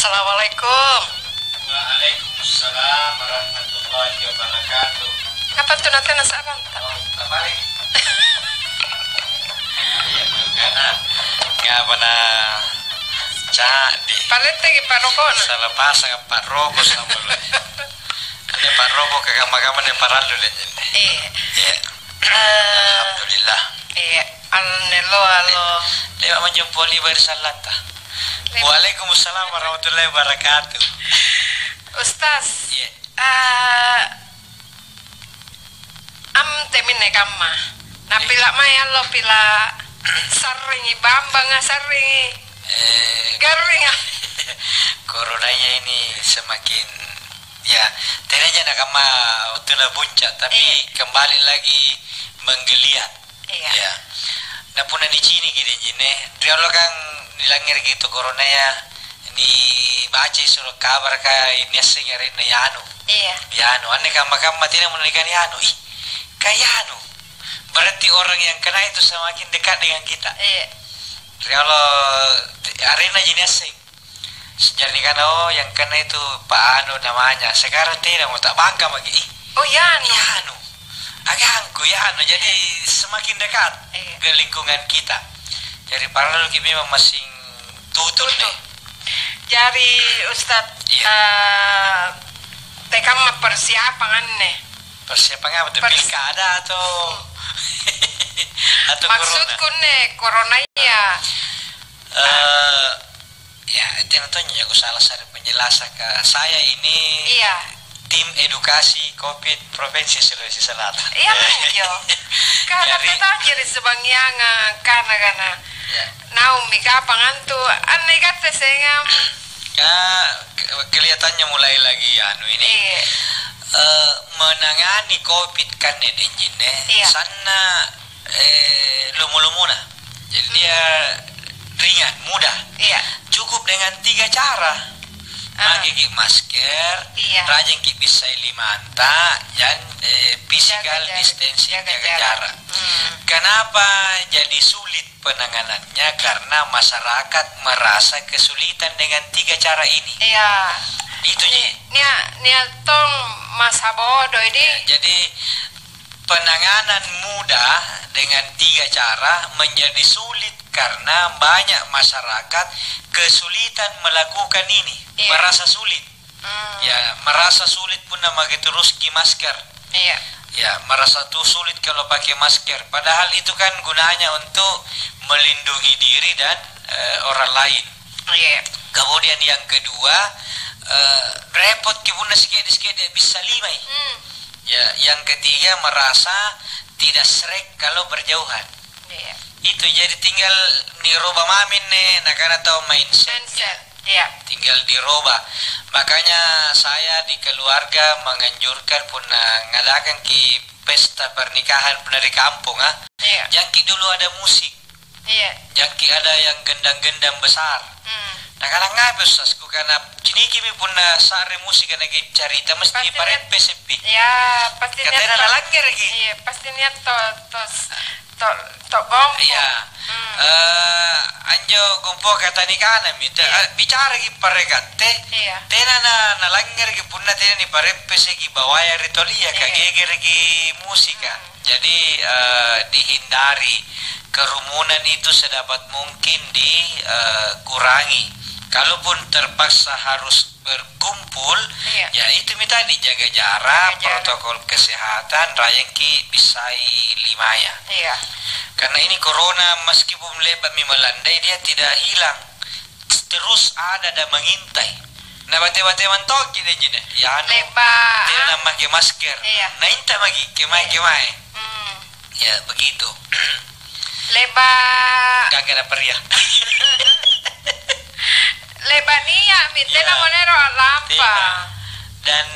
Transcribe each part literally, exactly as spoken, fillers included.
Assalamualaikum. Waalaikumsalam warahmatullahi wabarakatuh. Apa tu natena saranta? Oh, apa lagi? Iya, karena nggak pernah cadi. Paletteki parokona. Salah pasang apa rokok sama lo. Ada parokok ke kamar-kamar yang parallu deh, Jen. Iya. Iya. Eh, Alhamdulillah. Iya, anne lo, alo. Lewat manjempoli bari sallata. Lewat. Waalaikumsalam warahmatullahi wabarakatuh. Ustaz, iya. Eh, am teminne kamma. Iya. Napila mai allo, pila sarringi bambanga, sarringi. Eh, garringa. Coronaya ini semakin, ya, tenaya nakamma wattunna puncak, tapi iya, kembali lagi menggeliat. Iya. Ya. Na punna niciniki denjinne, riolo kan nilangngereki tu coronaya, nibacai surat kabaraka, niassengi arenna Yanu. Iya. Yanu, anne kamma-kamma tena mo nanikana Yanu. Ih, ka Yanu. Berarti orang yang kena itu semakin dekat dengan kita. Iya. Riolo arenna ji niasseng. Jari nikana, "Oh, yang kena itu Pak Anu namanya." Sekarang tena mo, ta'bangka maki. Ih, oh, Yanu. Yanu. Agangku, Yanu. Jadi semakin dekat, iya, ke lingkungan kita. Jadi paralluki memang massing tutu, tutu, nih. Jari, Ustaz, iya, eh, tekamma persiapan anne? Persiapan apa tuh? Pers- Pilkada atau, atau corona? Maksudku anne, coronaya. Eh, Ya, itu yang tanya aku salah satu penjelasan, Kak. Saya ini, iya, tim edukasi covid Provinsi Sulawesi Selatan. Iya, iya. Karena jadi, tetaje ri subangngianga, karena, karena, iya, naummi kapang antu, anne katte sengam. Ya, ke-, kelihatannya mulai lagi anu ini. Iya. Eh, menangani covid kan, Nenek Jin, eh. Iya. Sanna eh, lomo-lomona. Jadi dia ringan, mudah. Iya. Cukup dengan tiga cara. Ah. Makeki masker, iya, rajinki bissai limanta, dan, eh, physical distancing, jaga jarak. Jaga jarak. Hmm. Kenapa jadi sulit penanganannya? Karena masyarakat merasa kesulitan dengan tiga cara ini. Iya. Itu ji. Nia, nia tong masa bodoh ini. Ya, jadi penanganan mudah dengan tiga cara menjadi sulit karena banyak masyarakat kesulitan melakukan ini, iya, merasa sulit. Hmm. Ya, merasa sulit punna make teruski masker. Iya. Ya, merasa tuh sulit kalau pakai masker. Padahal itu kan gunanya untuk melindungi diri dan, eh, orang lain. Iya. Kemudian yang kedua, eh, repot ki punna sikidi-sikidi bisa limai. Hmm. Ya, yang ketiga merasa tidak srek kalau berjauhan. Iya. Itu jadi tinggal niroba maminne, nakana tau mindset. Mindset, iya. Tinggal diroba. Makanya saya di keluarga menganjurkan punna ngadakanki pesta pernikahan punna ri kampong, ah. Iya. Jangki dulu ada musik. Iya. Jaki ada yang gendang-gendang besar. Hmm. Nakana, "Ngape, Ustaz?" Kukana, "Cinikimi punna sare musika naki carita mesti parempe seppi." Iya, pasti niat to. Katena nalangngereki. Iya, pasti niat to, to, to, to gompo. Iya. Hmm. Eh, anjo gompo kata nikanami, te-, iya, eh, bicaraki parekatte. Iya. Tena na, nalangngereki punna tena niparempe seki bawaya ri tolia, iya, kagegereki musika. Hmm. Jadi, eh, dihindari kerumunan itu sedapat mungkin di, eh, kurangi. Kalaupun terpaksa harus berkumpul, iya, ya itu mi tadi, jaga jarak, jaga jarak, protokol kesehatan, rajinki bissai limaya. Iya. Karena ini corona meskipun le'ba'mi melandai, dia tidak hilang. Terus ada dan mengintai. Na bate-bate mantoki deh jine. Ya anu, le'ba-, tena ah, make masker. Iya. Na inta maki, kemae-kemae. Hmm. Ya, begitu. Le'ba-, gangga na peria. Le'ba nia' mi, tena, iya, monero a'lampa. Tena. Dan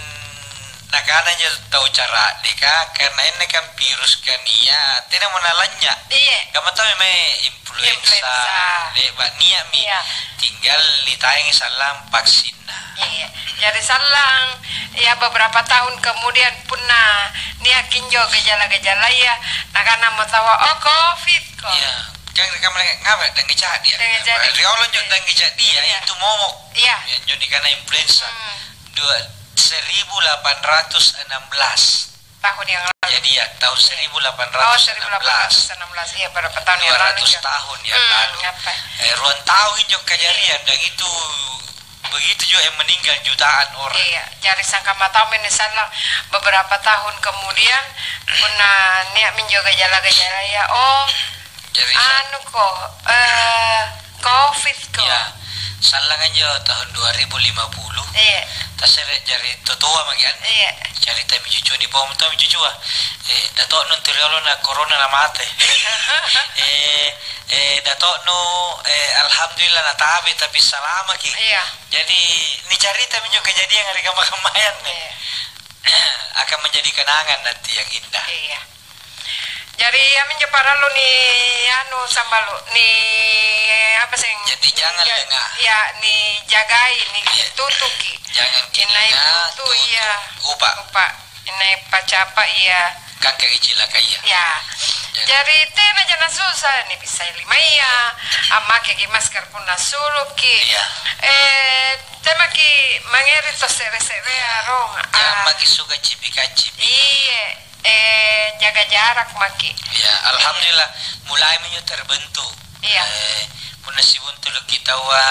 Nakana injo tau cara'deka, "Karena inne kan virus kania, tena mo nalanya." Iya. Kamma tau mae influenza, influenza, le'ba' nia'mi. Iya. Tinggal nitayangi sallang vaksinna. Iya. Jari sallang, ya, beberapa tahun kemudian punna nia'ki injo gejala-gejalaya, nakana mo taua, "Oh, covid ko." Iya. Kan mereka ngapa? Dengue ca'di, ya? Dengue ca'di. Riolo njo dengue ca'di, ya, iya, itu momok. Iya. Ya, njo nikana influenza. Hmm. Dua, seribu delapan ratus enam belas. Tahun yang lalu. Jadi, ya, tahun, iya, seribu delapan ratus enam belas. Oh, seribu delapan ratus enam belas. Iya, berapa tahun yang lalu, dua ratus tahun yang lalu. Hmm, apa? Eh, ruang tahun injo kejadian, iya, dan itu begitu juga yang meninggal jutaan orang. Iya, jari sangkamma taummi nisallang beberapa tahun kemudian, punna nia' minjo gejala-gejala, ya, oh, jari sa- anu ko, eh, covid ko. Iya, sallang anjo tahun dua ribu lima puluh. Iya. Tasere jari totoa maki anne. Iya. Carita mi cucu di pom to mi cucua. Eh, dato' nuntu riolo na corona na mate. Eh, eh, dato' nu, eh, alhamdulillah natabe tapi salamaki. Iya. Jadi, nicarita minjo kejadian ri kamma-kammaya anne. Iya. Akan menjadi kenangan nanti yang indah. Iya. Jari, iaminjo parallu ni anu sambalu, ni apa seng? Jadi, jangan lengah. Ya, nijagai, iya, nitutuki. Jangan ki lengah, tutu, iya, upa. Upa. Inai pacapa, iya. Kangkaki cilaka, iya. Ya. Jadi. Jari, tena jana susah, nibissai limaya, ammakeki masker punna suluki. Iya. Eh, temaki mangeri to se're-se'rea rong. Jammaki suka cipi-kacipi. Iye. Eh, jaga jarak maki. Ya, alhamdulillah, mulaimi injo terbentuk. Iya. Eh, punna sibuntuluki taua,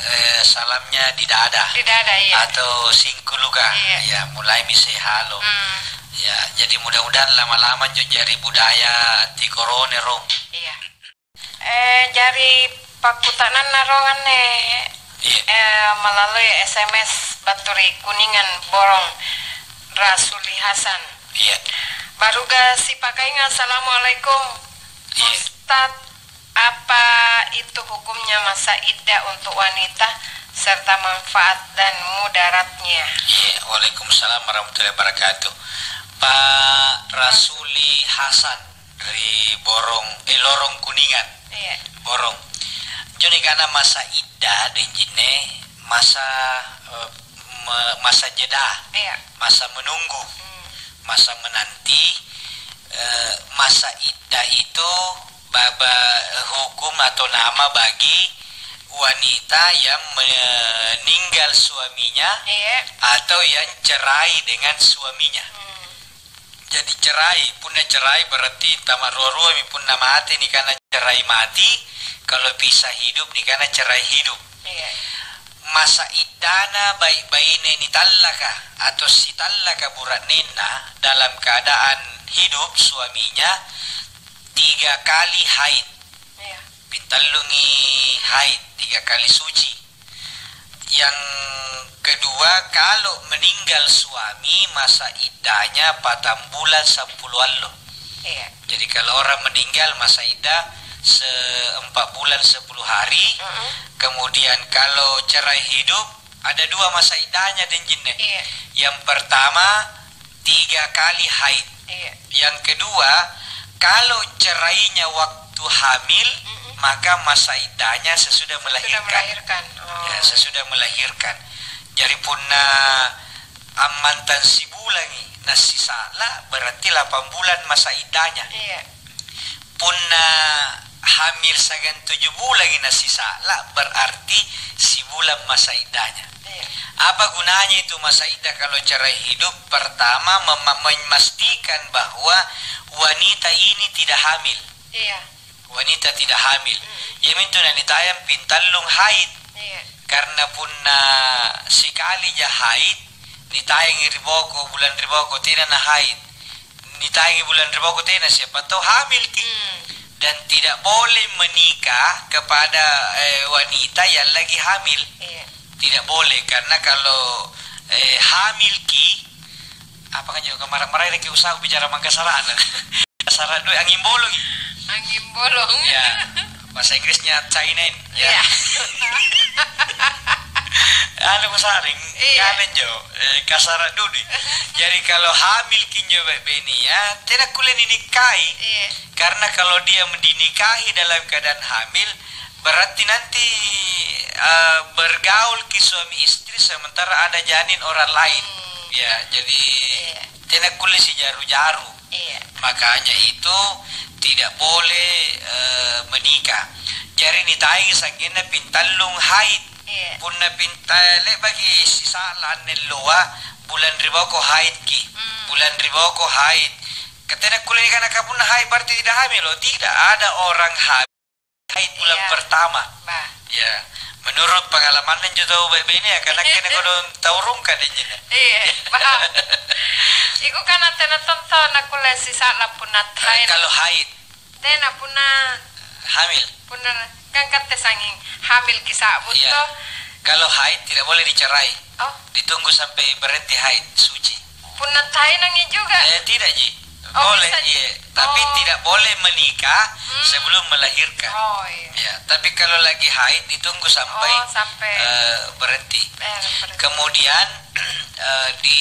eh, salamnya di dada. Di dada, iya. Atau singkuluka. Iya. Ya, mulaimi sehalo. Hmm. Ya, jadi mudah-mudahan lama-lama injo jari budaya anti corona rong. Iya. Eh, jari pakkuta'nanna rong anne, iya, eh, malalui S M S battu ri Kuningan Borong, Rasuli Hasan. Iya. Baruga sipakainga, "Assalamualaikum, iya, Ustaz, apa itu hukumnya masa iddah untuk wanita serta manfaat dan mudaratnya?" Iya, waalaikumsalam warahmatullahi wabarakatuh. Pak Rasuli Hasan. Ri Borong, eh, Lorong Kuningan. Iya. Borong. Injo nikana masa iddah, denjinne, masa, eh, me-, masa jeda, iya, masa menunggu, hmm, masa menanti, eh, masa iddah itu baba hukum atau nama bagi wanita yang meninggal suaminya, iya, atau yang cerai dengan suaminya. Hmm. Jadi cerai, punna cerai berarti tama rua-ruami, punna mate nikana cerai mati, kalau pisah hidup nikana cerai hidup. Iya. Masa iddana baik baine nitallaka atau sitallaka bura'nenna dalam keadaan hidup suaminya tiga kali haid. Iya. Pintallungi haid, tiga kali suci. Yang kedua, kalau meninggal suami, masa iddahnya patang bulan sepuluh allo. Iya. Jadi, kalau orang meninggal, masa iddah se-, empat bulan sepuluh hari. Mm-mm. Kemudian, kalau cerai hidup, ada dua masa iddahnya, denjinne. Iya. Yang pertama, tiga kali haid. Iya. Yang kedua, kalau cerainya waktu hamil, mm-mm, maka masa iddahnya sesudah melahirkan. Sudah melahirkan. Oh. Ya, sesudah melahirkan. Jadi punna ammantan sibulangi nasisa'la, berarti lapan bulan masa iddahnya. Iya. Punna hamil sagang tuju bulangi nasisa'la, berarti sibulan masa iddahnya. Iya. Apa gunanya itu masa iddah kalau cerai hidup? Pertama, mema-, memastikan bahwa wanita ini tidak hamil. Iya. Wanita tidak hamil. Mm. Iamintu nanitayang pintallung haid. Iya. Karena punna sikalija haid, nitayangi ri boko, bulan ri boko, tena na haid. Nitayangi bulan ri boko tena, siapa tahu hamil ki. Hmm. Dan tidak boleh menikah kepada, eh, wanita yang lagi hamil. Iya. Tidak boleh, karena kalau, eh, hamil ki, apa kan juga kamara-marai lagi usaha bicara Mangkasara. Kasara doi angin bolong. Angin bolong. Ya. Bahasa Inggrisnya China ini, ya. Iya. Anu kusaring, iya, kan injo, eh, kasara dudui. Jadi kalau hamil kinjo baik bini ya, tena kulle dinikahi. Iya. Karena kalau dia dinikahi dalam keadaan hamil, berarti nanti, eh, bergaul ki suami istri sementara ada janin orang lain. Hmm. Ya, jadi, iya, tena kulle sijaru-jaru. Iya. Makanya itu tidak boleh, eh, menikah. Jari nitaiki sa'genna pintallung haid. Iya. Punna pinta-, le'baki sisa'la anne alloa, bulan ri boko haidki. Hmm. Bulan ri boko haid. Ka tena kulle nikana ka punna haid berarti tidak hamil, loh. Tidak ada orang hamil haid bulan Iya. pertama. Bah. Ya, menurut pengalamanna injo tau baine-bainea, karena kene kodong tau rungka deh, Jina. Iya, paham. Iku kan tena tonton nakkulle sisa'la punna Eh, haid. Kalau haid, Tena punna hamil. Punna kan katte sanging hamil kisa'bu Iya. to. Kalau haid tidak boleh dicerai. Oh. Ditunggu sampai berhenti haid, suci. Punna tainangi juga. Eh, tidak, Ji. Oh, Boleh, bisa, Ji. iya. Tapi Oh. tidak boleh menikah Hmm. sebelum melahirkan. Oh, iya. Ya, tapi kalau lagi haid ditunggu sampai, Oh, sampai. eh, berhenti. Eh, berhenti. Kemudian, eh, di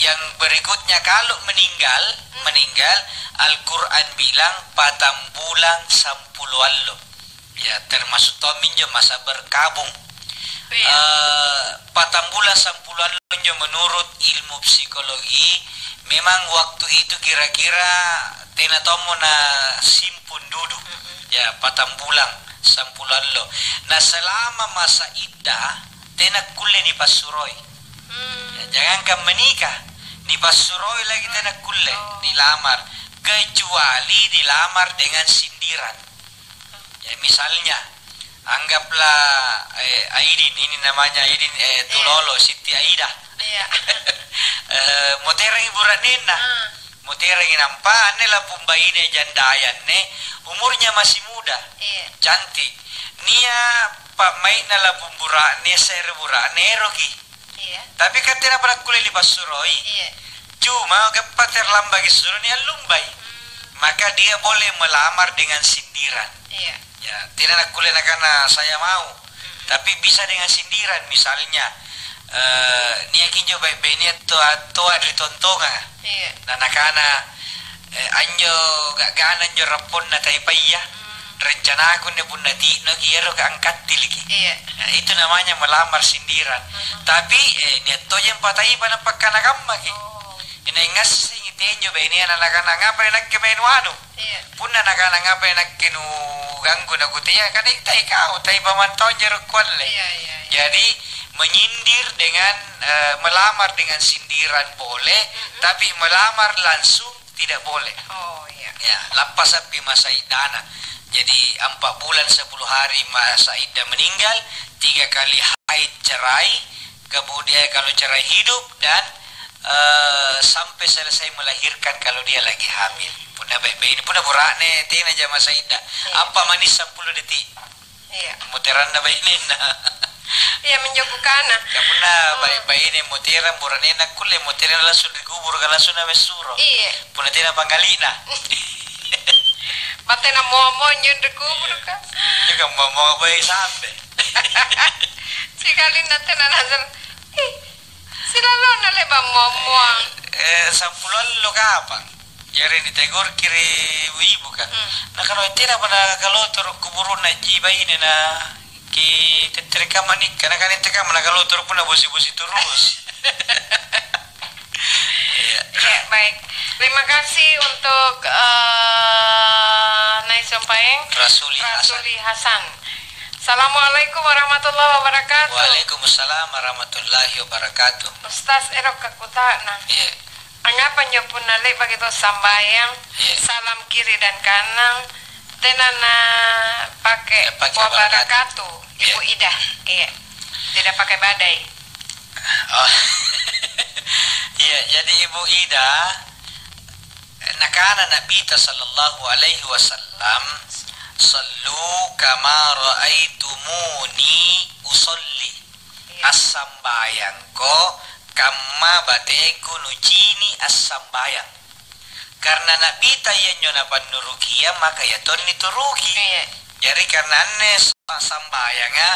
yang berikutnya kalau meninggal, Hmm. meninggal, Al-Quran bilang patang bulan sampulo allo. Ya, termasuk tomminjo masa berkabung. Iya. Eh, patang bulan sampulo allo injo menurut ilmu psikologi, memang waktu itu kira-kira tena tommo na simpun dudu. Mm-mm. Ya, patang bulan sampulo allo. Nah, selama masa iddah, tena kulle nipassuroi. Hmm. Ya, jangankan menikah, nipassuroi lagi tena kulle, Oh. dilamar. Kecuali dilamar dengan sindiran. Ya, misalnya, anggaplah, eh, Aidin, ini namanya Aidin, eh, Iya. Tulolo, Siti Aida. Iya. Eh, moterangi bura'nenna. Ah. Moterangi nampa, anne lapung baine jandaya anne, umurnya masih muda, Iya. cantik. Nia' pa'mai'na lapung bura'ne, se're bura'ne eroki. Iya. Tapi kan tena pada kulle nipassuroi. Iya. Cuma gappa terlambaki suro niallumbai. Hmm. Maka dia boleh melamar dengan sindiran. Iya. Ya, tena nakkulle nakana, "Saya mau." Hmm. Tapi bisa dengan sindiran, misalnya, eh, niaki injo bai-, bainea toa-, toa ri tontonga. Iya. Na nakana, eh, "Anjo ga'gana anjo rapponna taipaya." Hmm. Rencanaku anne punna ti'noki, ero ka angkattiliki. Iya. Nah, itu namanya melamar sindiran. Mhm. Tapi, eh, nia' tojeng pataipa napakkana kammaki. Oh. Inai ngassengi tenjo bainea na nakana, "Ngapai nakke mae nuanu?" Iya. Punna nakana, "Ngapai nakke nuganggu nakutea?" Kan itai kau, taipa mantaung jero kualle. Iya, iya, iya. Jadi, menyindir dengan, eh, melamar dengan sindiran boleh, Mhm. tapi melamar langsung tidak boleh. Oh, iya. Ya, lappasappi masa iddana. Jadi, empat bulan sepuluh hari masa iddah meninggal, tiga kali haid cerai, kemudian kalau cerai hidup, dan, eh, sampai selesai melahirkan kalau dia lagi hamil. Punna baik-baik ini, punna bura'ne, tena ja masa iddah. Iya. Apa manis sepuluh detik? Iya. Muteranna bainenna. Iya, minjo bukana. Ka punna Hmm. bai-, baine muterang, bura'nenna kulle muterang langsung ri kuburu, ka langsung na messuro. Iya. Punna tena panggalina. Batena momo injo ri kuburu, ka. Injo ka momo bai sampe. Sikalina tena nasar. Ih, Silallonna le'ba' moa-moang. Eh, sampulo allo kapang. Jari nitegorki ri ibu-ibu, ka. Hmm. Nakana, "Tenapa nakalotoro' kuburunna ji baine na ki tettere kamma nikka?" Nakana, "Ente kamma nakalotoro' punna bosi-bosi turus." Iya. Ya, baik. Terima kasih untuk, eh, Nai Sompaeng. Rasuli Hasan. Rasuli Hasan. Assalamualaikum warahmatullahi wabarakatuh. Waalaikumsalam warahmatullahi wabarakatuh. Ustaz, erokka kuta'na. Iya. Angngapa njo punna le'baki tau sambayang, Iya. salam kiri dan kanan, tena napake Napake wabarakatuh. Wabarakatuh, Ibu Iya. Ida? Iya. Tidak pakai badai. Oh. Iya, jadi Ibu Ida, Nakana Nabita sallallahu alaihi wasallam, "Sallu kama raaitumuni usalli." Iya. Assambayangko kamma bateku nucini' assambayang. Karena Nabita ianjo napannurukia, maka ia tonni turuki. Iya. Jari karena anne sambayanga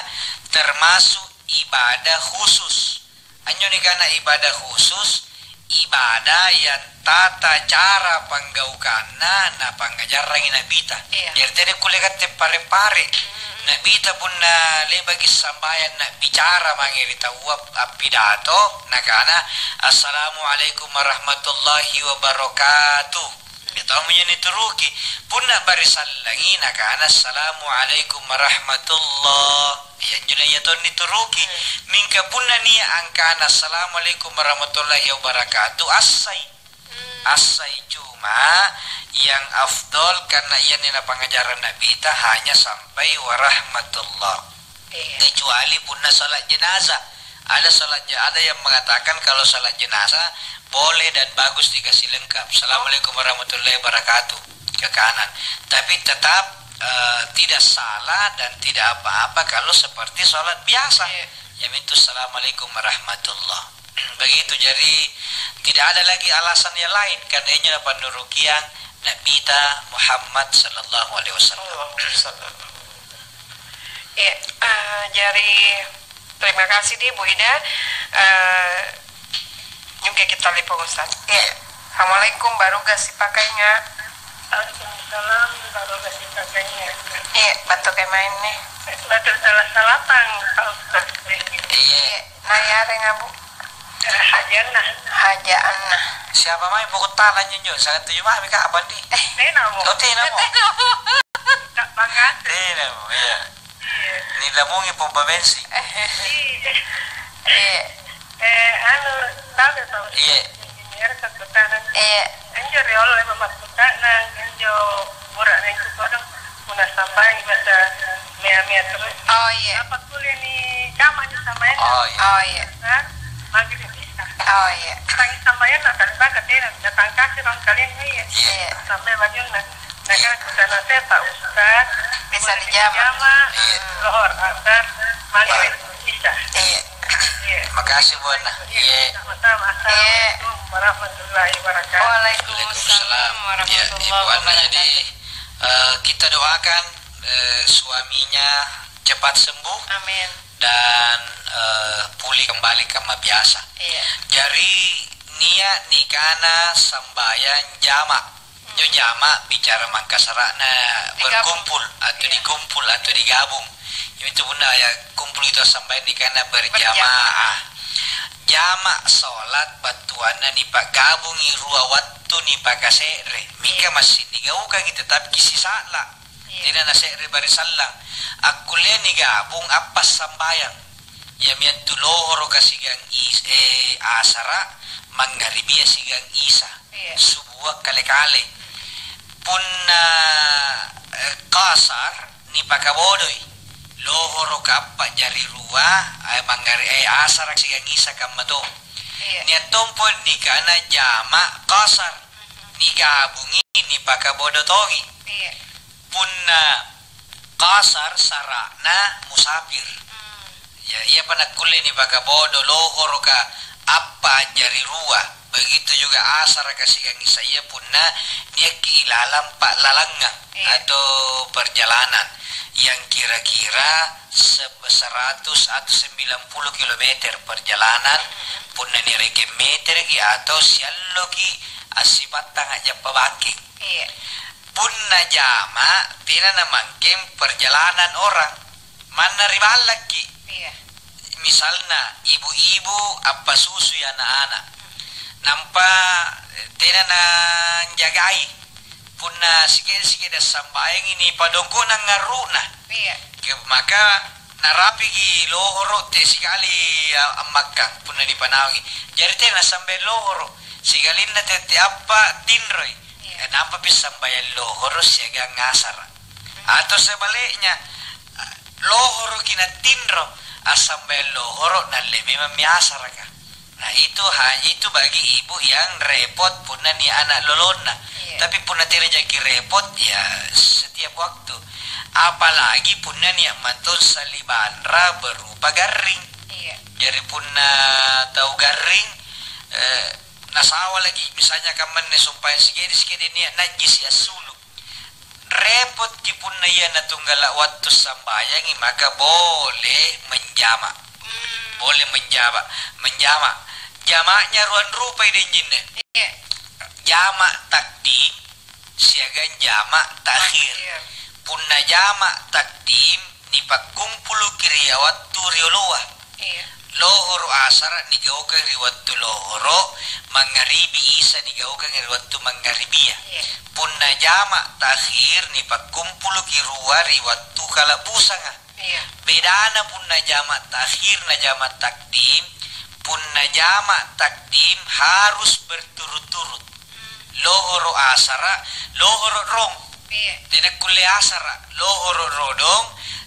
termasuk ibadah khusus. Anjo nikana ibadah khusus, ibadah yang tata cara panggaukanna napangngajarrangi Na'bita. Iya. Jari tena kulle katte pare-pare. Mm-mm. Na'bita punna le'baki sambayang na'bicara mange ri taua appidato, nakana, "Assalamualaikum warahmatullahi wabarakatuh." Iya tommo njo nituruki. Punna bari sallangi, nakana, "Assalamualaikum warahmatullah." Iya, anjo na iya tong nituruki. Hmm. Mingka punna nia' angkana, "Assalamualaikum warahmatullahi wabarakatuh," assai. Hmm. Assai, cuma yang afdol, karena ianne napangngajarang Na'bita hanya sampai warahmatullah. Iya. Kecuali punna salat jenazah. Ada salat je-, ada yang mengatakan kalau salat jenazah boleh dan bagus dikasih lengkap. "Assalamualaikum warahmatullahi wabarakatuh," ke kanan. Tapi tetap, eh, tidak salah dan tidak apa-apa kalau seperti salat biasa. Iya. Yaitu, "Assalamualaikum warahmatullah." Begitu, jadi tidak ada lagi alasan yang lain, karena injo napannurukiang Na'bita Muhammad sallallahu alaihi wasallam. Allahumma salli ala Iya, eh, jari terima kasih di Bu Ida. Eh, nyungke kita telepon Ustaz. Iya. Assalamualaikum, baruga sipakainga. Waalaikumsalam, baruga sipakainga. Iya, battu kemain nih. Battu salah-salah pang, Pak Ustaz. Iya. Iya, nayareng, Bu. Hajanna. Hajanna. Siapa mai pokok tala njo, njo? Sangat tuju mami, Kak, apa nih? Eh. Tenamo. Oh, tenamo. Tenamo. Tenamo, iya. Iya. Nilamungi pompa bensin. Iya. Iya. Eh, anu, tabe tau. Iya. Iya. Anjo riolo memang makkutana, anjo bura'nengku kodong, punna sambayangi biasa mea-mea terus. Oh, iya. Apa kulle ni jama ni sambayangi? Oh, iya. Oh, iya. Hah? Maghrib Isya. Oh, iya. Tangi sambayanna, talitangka tena, datang kasi rong kalenna, iya. Iya. Sampai bajunna. Nakana kutana saya, Pak Ustaz, bisa dijama. Iya. Lohor, Asar, Maghrib, Isya. Iya. Iya. Makasih, Bu Anna. Iya. Iya. Sama-sama. Iya. Assalamualaikum warahmatullahi wabarakatuh. Waalaikumsalam. Waalaikumsalam. Iya, Ibu Anna, jadi, eh, kita doakan, eh, suaminya cepat sembuh. Amin. Dan, eh, pulih kembali kamma biasa. Iya. Jari nia' nikana sambayang jama'. Injo jama' bicara Mangkasara'na berkumpul atau dikumpul atau digabung. Itu punna ya kumpul itu sambayang nikana berjamaah. Berjamaah. Jama' sholat battuanna nipagabungi rua wattu nipakase're. Mingka masih nigaukangi tetap kisisa'la. Iya. Tena nase're barisallang. Akkullea nigabung appa' sambayang. Iami antu lohoroka siagang is-, eh, asara', mangngaribi siagang isa. Iya. Subua kale-kale. Punna, eh, qasar, nipakabodoi. Lohoroka appa' jari rua, eh, manggari-, eh, asara' siagang isa kamma to. Iya. Nia' tompo nikana jama' qasar. Mhm. Nigabungi, nipakabodo tongi. Iya. Punna qasar sara'na musafir. Hmm. Ya, iapa nakkulle nipakabodo lohoroka appa' jari rua. Begitu juga asaraka siagang isaya punna niakki ilalang pa'lalangngang, iya, atau perjalanan yang kira-kira se-, seratus atau sembilan puluh kilometer perjalanan, mm-mm, punna nirekeng meterki atau sialloki assipattang a'jappa bangkeng. Iya. Punna jama', tena namangkeng perjalanan orang. Manna ri ballakki. Iya. Misalna, ibu-ibu appasusui ana'-ana'. Nampa, eh, tena nanjagai. Punna sike-, sikeda sambayangi nipadongko'na ngarru'na. Iya. Ke-, maka narapiki lohoro' te sikali a-, ammakkang punna nipanaungi. Jari tena sambayang lohoro'. Sikalinna tette appa' tinroi. Iya. Eh, nampa pi sambayang lohoro' siagang asara'. Atau sebaliknya, lohoro'ki natinro, assambayang lohoro' nalle memammi asaraka. Nah, itu ha-, itu bagi ibu yang repot punna nia' ana' lolona. Iya. Tapi punna tena jaki repot, ya setiap waktu. Apalagi punna nia' matong salibanra berupa garring. Iya. Jari punna tau garring, eh, nasawa lagi misalnya kammanne sumpae sikidi-sikidi nia' najjisi assulu'. Repotki punna ia natunggala' wattu sambayangi, maka boleh menjama. Hmm. Boleh menjama, menjama. jama'nya ruang rupai denjinne. Iya. Jama' takdim siagang jama' takhir. Takhir. Punna jama' takdim, nipakkumpuluki ri wattu rioloa. Iya. Lohoro' asara' nigaukang ri wattu lohoro', mangngaribi isa nigaukang ri wattu mangngaribiya. Iya. Punna jama' takhir, nipakkumpuluki rua ri wattu kala'busanga. Iya. Bedana punna jama' takhir na jama' takdim, punna jama' takdim harus berturut-turut. Hmm. Lohoro' asara', lohoro' rong. Iya. Tena kulle asara', lohoro' rodong,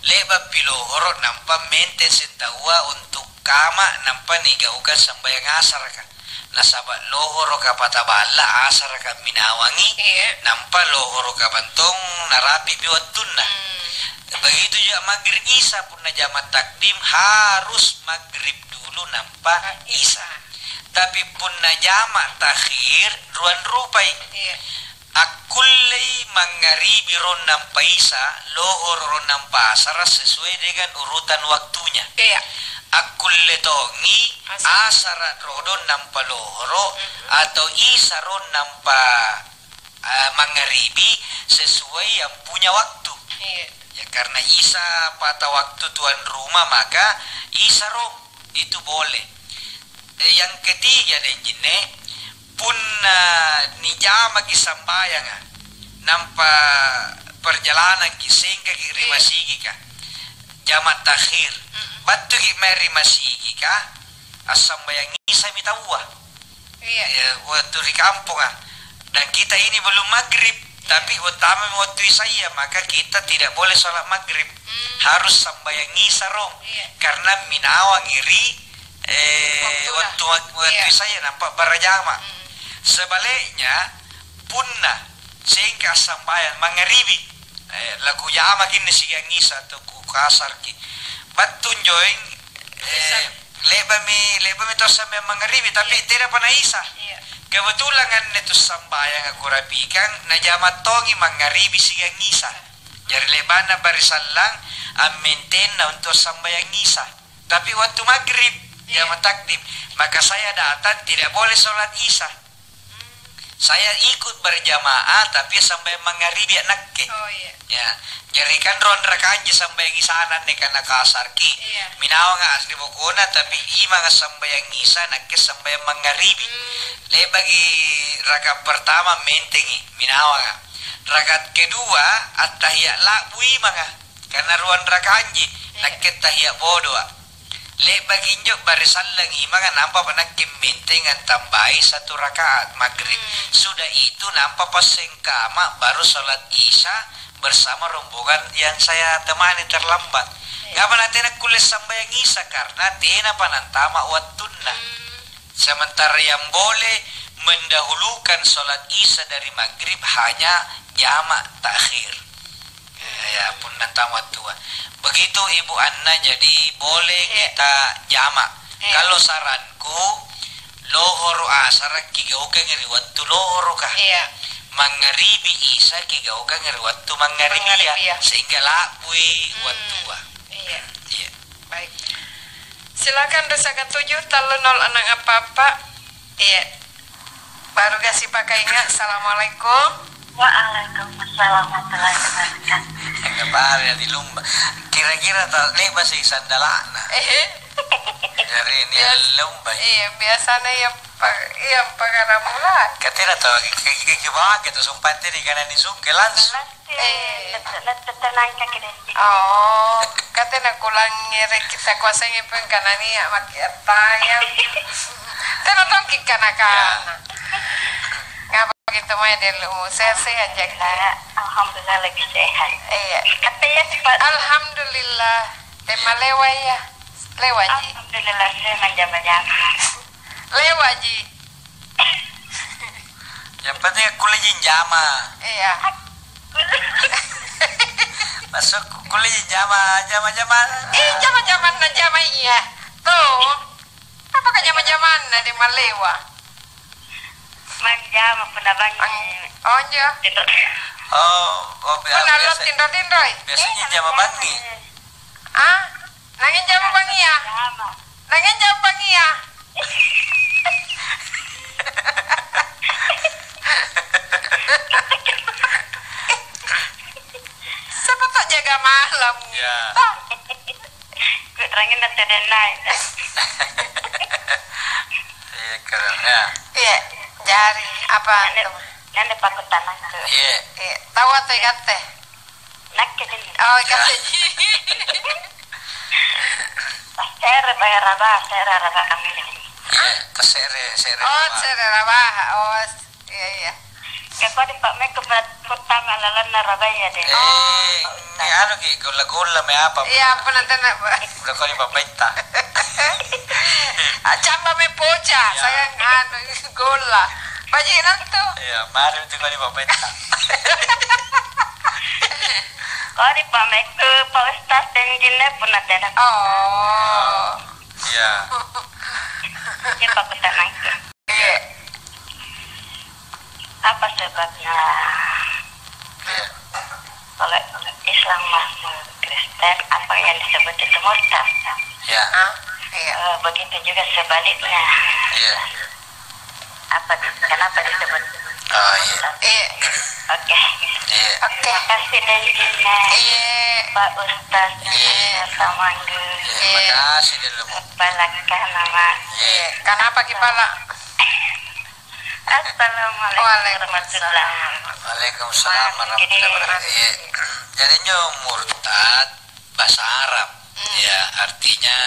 le'ba'pi lohoro', nampa menteng seng taua untu' kama', nampa nigaukang sambayang asaraka. Nasaba' lohoroka pataballa', asaraka minawangi, iya, nampa lohoroka pantong narapi'mi wattunna. Hmm. Begitu juga maghrib isya, punna jama' takdim harus maghrib dulu nampa isya. Isya. Tapi punna jama' takhir, ruang rupai. Iya. Akkullei mangngaribi rong nampa isya, lohoro' rong nampa asara' sesuai dengan urutan waktunya. Iya. Akkulle tongi asara'. Asara' rodong nampa lohoro', mhm, atau isya rong nampa, eh, mangngaribi sesuai yang punya waktu. Iya. Ya, karena isya pata waktu tuan rumah, maka isya rong. Itu boleh. Eh, yang ketiga, denjinne, punna nijamaki sambayanga, nampa perjalananki, sengkaki ri, iya, masigika, jama' takhir. Mm-mm. Battuki mae ri masigika, assambayang isami taua. Iya. Ya, waktu ri kamponga. Dan kita ini belum maghrib, iya, tapi uttamami waktu isya, maka kita tidak boleh sholat maghrib. Hmm. Harus sambayang isya rong. Iya. Karena minawangi ri, eh, waktu, waktu, iya, waktu isya, nampa barajama. Hmm. Sebaliknya, punna sengka sambayang mangngaribi, eh, lakujamaki inni siagang isya atau kukasarki. Battu njoeng, eh, le'ba'mi, le'ba'mi tau sambayang mangngaribi, tapi, iya, tenapa na isya. Iya. Kebetulan anne tu sambayanga kurapi'kang najama tongi mangngaribi siagang isya. Jari le'ba'na barisallang ammentenna untu' sambayang isya. Tapi wattu maghrib, iya, jama' takdim, maka saya datang tidak boleh sholat isya. Saya ikut berjamaah, tapi sambayang mangngaribi nakke. Oh, iya. Ya, jari kan ruang rakaatji sambayang isana anne, kana kasarki. Iya. Minawanga asli bokona, tapi imanga sambayang isya, nakke sambayang mangngaribi. Hmm. Le'baki rakaat pertama mentengi, minawanga. Rakaat kedua, attahiyya la'bu imanga. Karena ruang rakaatji, iya, nakke tahiyya bodoa. Le'baki injo barisallang imanga, nampa nakke menteng antambai satu rakaat maghrib. Hmm. Sudah itu, nampa passengkama, baru sholat isya bersama rombongan yang saya temani terlambat. Iya. Ngapa na tena kulle sambayang isya? Karena tenapa nantama wattunna. Hmm. Sementara yang boleh mendahulukan sholat isya dari maghrib hanya jama' takhir. Ya, ya, punna tau wattua. Begitu, Ibu Anna, jadi boleh, iya, kita jama'. Iya. Kalau saranku, lohoro' asara' kigaukangi ri wattu lohoroka. Iya. Mangngaribi isya kigaukangi ri wattu mangngaribi, mangngaribi, ya, sehingga la'bui, hmm, wattua. Iya. Iya. Baik. Silakan, dua sanga tujuh, tallu nol enam apa-apa. Iya. Baru kasi pakainga. Assalamualaikum. Waalaikumsalam warahmatullahi wabarakatuh. Enggak pare di lumba. Kira-kira tau le'ba' sih sandalana. Eh. Dari ini, ya, lumba. Iya, biasanya ya, pa-, iya, pakaramula. Katanya tau, ke, ke, ke, ke, sumpah tadi karena disungke langsung. Eh. Nette-, nette-, tenangkaki deh. Oh, katena kulangngereki takuasangi pung kana nia' maki' attayang. Tena tongki kana-kana. Ngapa gitu mae dulu? Sehat-sehat jaki. Alhamdulillah, lagi sehat. Iya. Katanya sifat. Alhamdulillah. Tema lewa iya. Lewa ji. Alhamdulillah, saya menjama-jama. Lewa ji. Yang penting kulle ji njama. Iya. Masuk kulle ji njama, jama-jama. Eh, jama-jamanna jama iya. Tuh. Apakah jama-jamanna di malewa? Manjama punna bangi. Ang-, oh, iya. Tinro. Oh, oh, bi-, punna lo biasa, tinro-tinroi. Biasanya jama bangi. Ah? Nanging jama bangia. Nanging jama bangia. Iya. Kurangi na tedeng naik. Iya, keren, ya. Iya, jari apa Nande, itu? Nande pakutanang tu. Iya. Iya, tahu atau ingat teh? Nakke deh. Oh, iya. Se're bayar apa? Se're apa kami? Iya, ke se're, se're. Oh, apa? Se're apa? Oh, Iya, iya. Ka kodi pa'mekko pertama lalanna rabaya deh. Eh, oh, iya, anu ki, golla-golla me apa? Iya, apa nanti nak, Bu? Udah kodi pa'betta. Ah, camba me poca, iya. Sayang anu, golla. Bajinang tuh. Iya, mari itu kodi pa'betta. Kodi pa'mekko, Pak Ustaz, dan jinnya pun nanti ada. Oh. Iya. Iya, Pak Ustaz, nanti. Iya. Apa sebabnya, iya, kalau Islam masuk Kristen, apa yang disebut itu murtad? Iya. Ah, iya. Eh, begitu juga sebaliknya. Iya. Apa di-, kenapa disebut, oh, iya, murtad? Iya. Oke. Iya. Oke. Terima kasih, Nenjina. Iya. Pak Ustaz, iya, Samangge. Iya, makasih dulu. Balakka nama. Iya. Kenapa kipala? Assalamualaikum warahmatullahi wabarakatuh. Waalaikumsalam warahmatullahi wabarakatuh. Iya. Jadi, injo murtad, bahasa Arab. Hmm. Ya, artinya,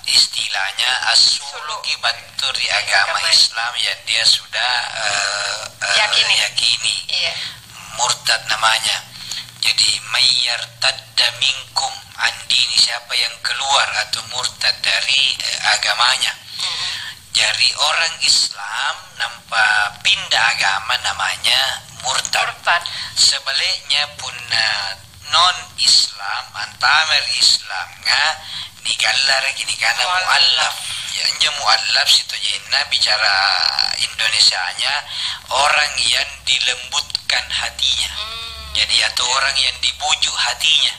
istilahnya, assuluki battu ri agama Islam yang dia sudah, eh, eh, yakini. Yakini. Iya. Murtad namanya. Jadi, mayyartadda minkum an dini, siapa yang keluar atau murtad dari, eh, agamanya. Hmm. Jari orang Islam nampa pindah agama namanya murtad. Murtad. Sebaliknya punna non Islam, antama ri Islamnga, nigallaraki nikana muallaf. Muallaf. Ya, injo muallaf sitojenna bicara Indonesianya orang yang dilembutkan hatinya. Hmm. Jadi, atau orang yang dibujuk hatinya.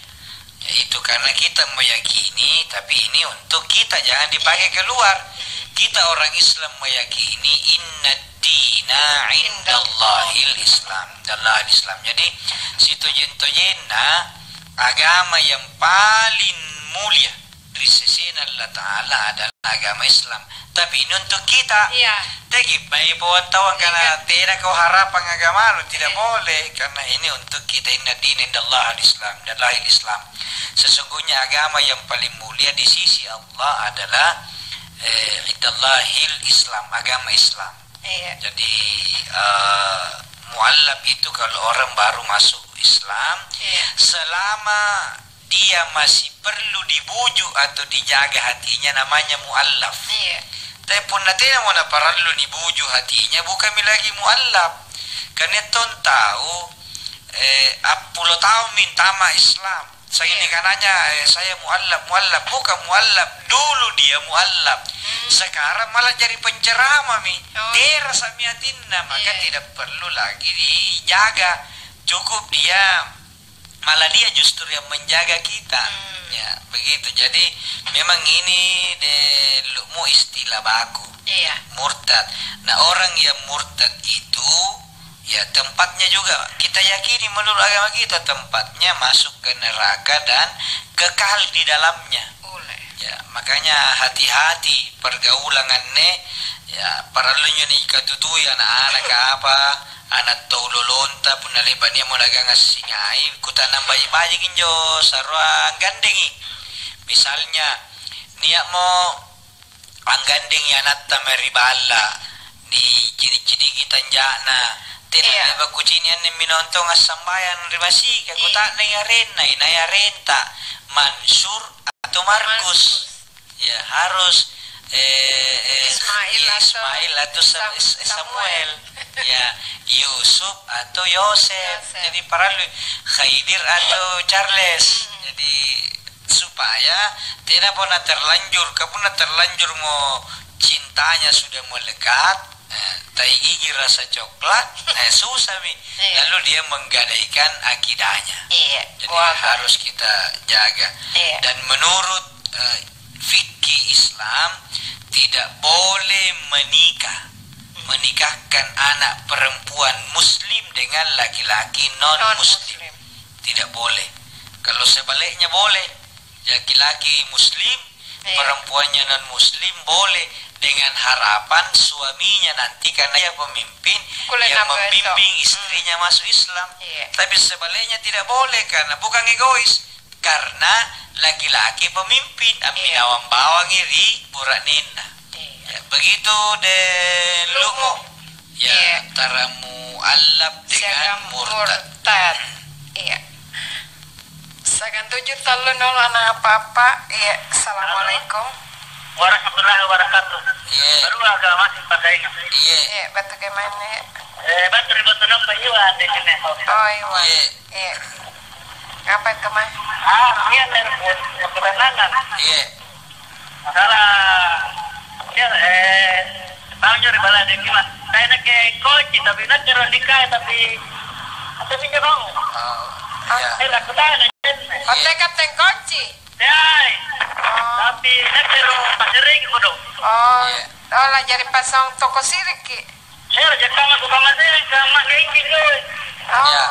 Yaitu karena kita meyakini, tapi ini untuk kita, jangan dipakai keluar. Kita orang Islam meyakini, "Inna dina indallahil Islam." Indallahil Islam. Jadi, sitojeng-tojenna agama yang paling mulia ri sesena Allah Ta'ala adalah agama Islam. Tapi ini untuk kita. Iya. Tegi baik bawang tawang karena tena kau harapang agama lu, tidak boleh, karena ini untuk kita. Inna dina indallahil Islam, indallahil Islam. Sesungguhnya agama yang paling mulia di sisi Allah adalah, eh, indallahil Islam, agama Islam. Iya. Jadi, eh, muallaf itu kalau orang baru masuk Islam, iya, selama dia masih perlu dibujuk atau dijaga hatinya, namanya muallaf. Iya. Tapi punna tenamo naparallu nibujuk hatinya, bukanmi lagi muallaf. Karena tong tau, eh, appulo taung mintama Islam. Sanging nikananya, eh, saya muallaf, muallaf. Bukan muallaf. Dulu dia muallaf. Hmm. Sekarang malah jadi penceramah mi. Oh. Terasami atinna, maka tidak perlu lagi dijaga. Cukup dia, malah dia justru yang menjaga kita. Hmm. Ya, begitu. Jadi, memang ini de-, lu'mu istilah baku. Iya. Murtad. Nah, orang yang murtad itu, ya, tempatnya juga kita yakini menurut agama kita, tempatnya masuk ke neraka dan kekal di dalamnya. Boleh. Ya, makanya hati-hati pergaulan anne, ya, parallunjo nikatutui anak-anak apa, anak tau lolonta, punna le'ba' nia'mo nagang assingai, kuta'nang baji'-baji' injo sarroang gandengi. Misalnya, nia'mo anggandengi anatta mae ri balla', nicini'-ciniki tanja'na, tena le'ba' kucini' anne minontong assambayang ri masika, kuta'nangi arenna, inai arenta, Mansur atau Markus. Ya, harus, eh, eh, Ismail atau Ismail atau Sam-, Sam-, Samuel. Ya, Yusuf atau Yosef. Yosef. Jadi parallu Khaidir atau Charles. Hmm. Jadi supaya tenapa naterlanjur, ka punna terlanjurmo cintanya sudah melekat, eh, tai gigi rasa coklat, eh, susah mi. Iya. Lalu dia menggadaikan akidahnya. Iya. Jadi harus kita jaga. Iya. Dan menurut, eh, fikih Islam, tidak boleh menikah, menikahkan anak perempuan muslim dengan laki-laki non muslim. Non muslim. Tidak boleh. Kalau sebaliknya boleh, laki-laki muslim, iya, perempuannya non muslim boleh, dengan harapan suaminya nanti karena ia pemimpin, kulle ia nampa membimbing besok, hmm, istrinya masuk Islam. Iya. Tapi sebaliknya tidak boleh karena bukan egois, karena laki-laki pemimpin, iya, amminawang bawangi ri bura'nenna. Iya. Ya, begitu deh, Lu'mu. Lu'mu. Ya, iya, antara mu'allaf dengan siagang murtad. Murtad. Iya. Siagang tuju tallu nolo ana apa-apa. Iya, assalamualaikum. Warahmatullahi wabarakatuh. Iya. Baru agak masih pakai ini. Iya. Iya, batu ke mana? Eh, batu di batu nompa iwa di sini. Oh, iwa. Iya. Iya. Apa itu, Mas? Ah, iya, dari buat, buat pertanyaan. Iya. Masalah, ya, eh, tau nyo ri bala deki, Mas. Saya nakke kunci, tapi nakke ro nikah, tapi, tapi minjo bang. Oh, iya. Eh, aku tanya, Jen. Oh, iya. Te kapten kunci? Teai. Oh. Tapi nakke ro passereki kodong. Oh. Iya. Oh, la jari pasang toko siriki. Eh, jaka mako pamaseang, ka mak gaiki, Joy. Oh. Iya.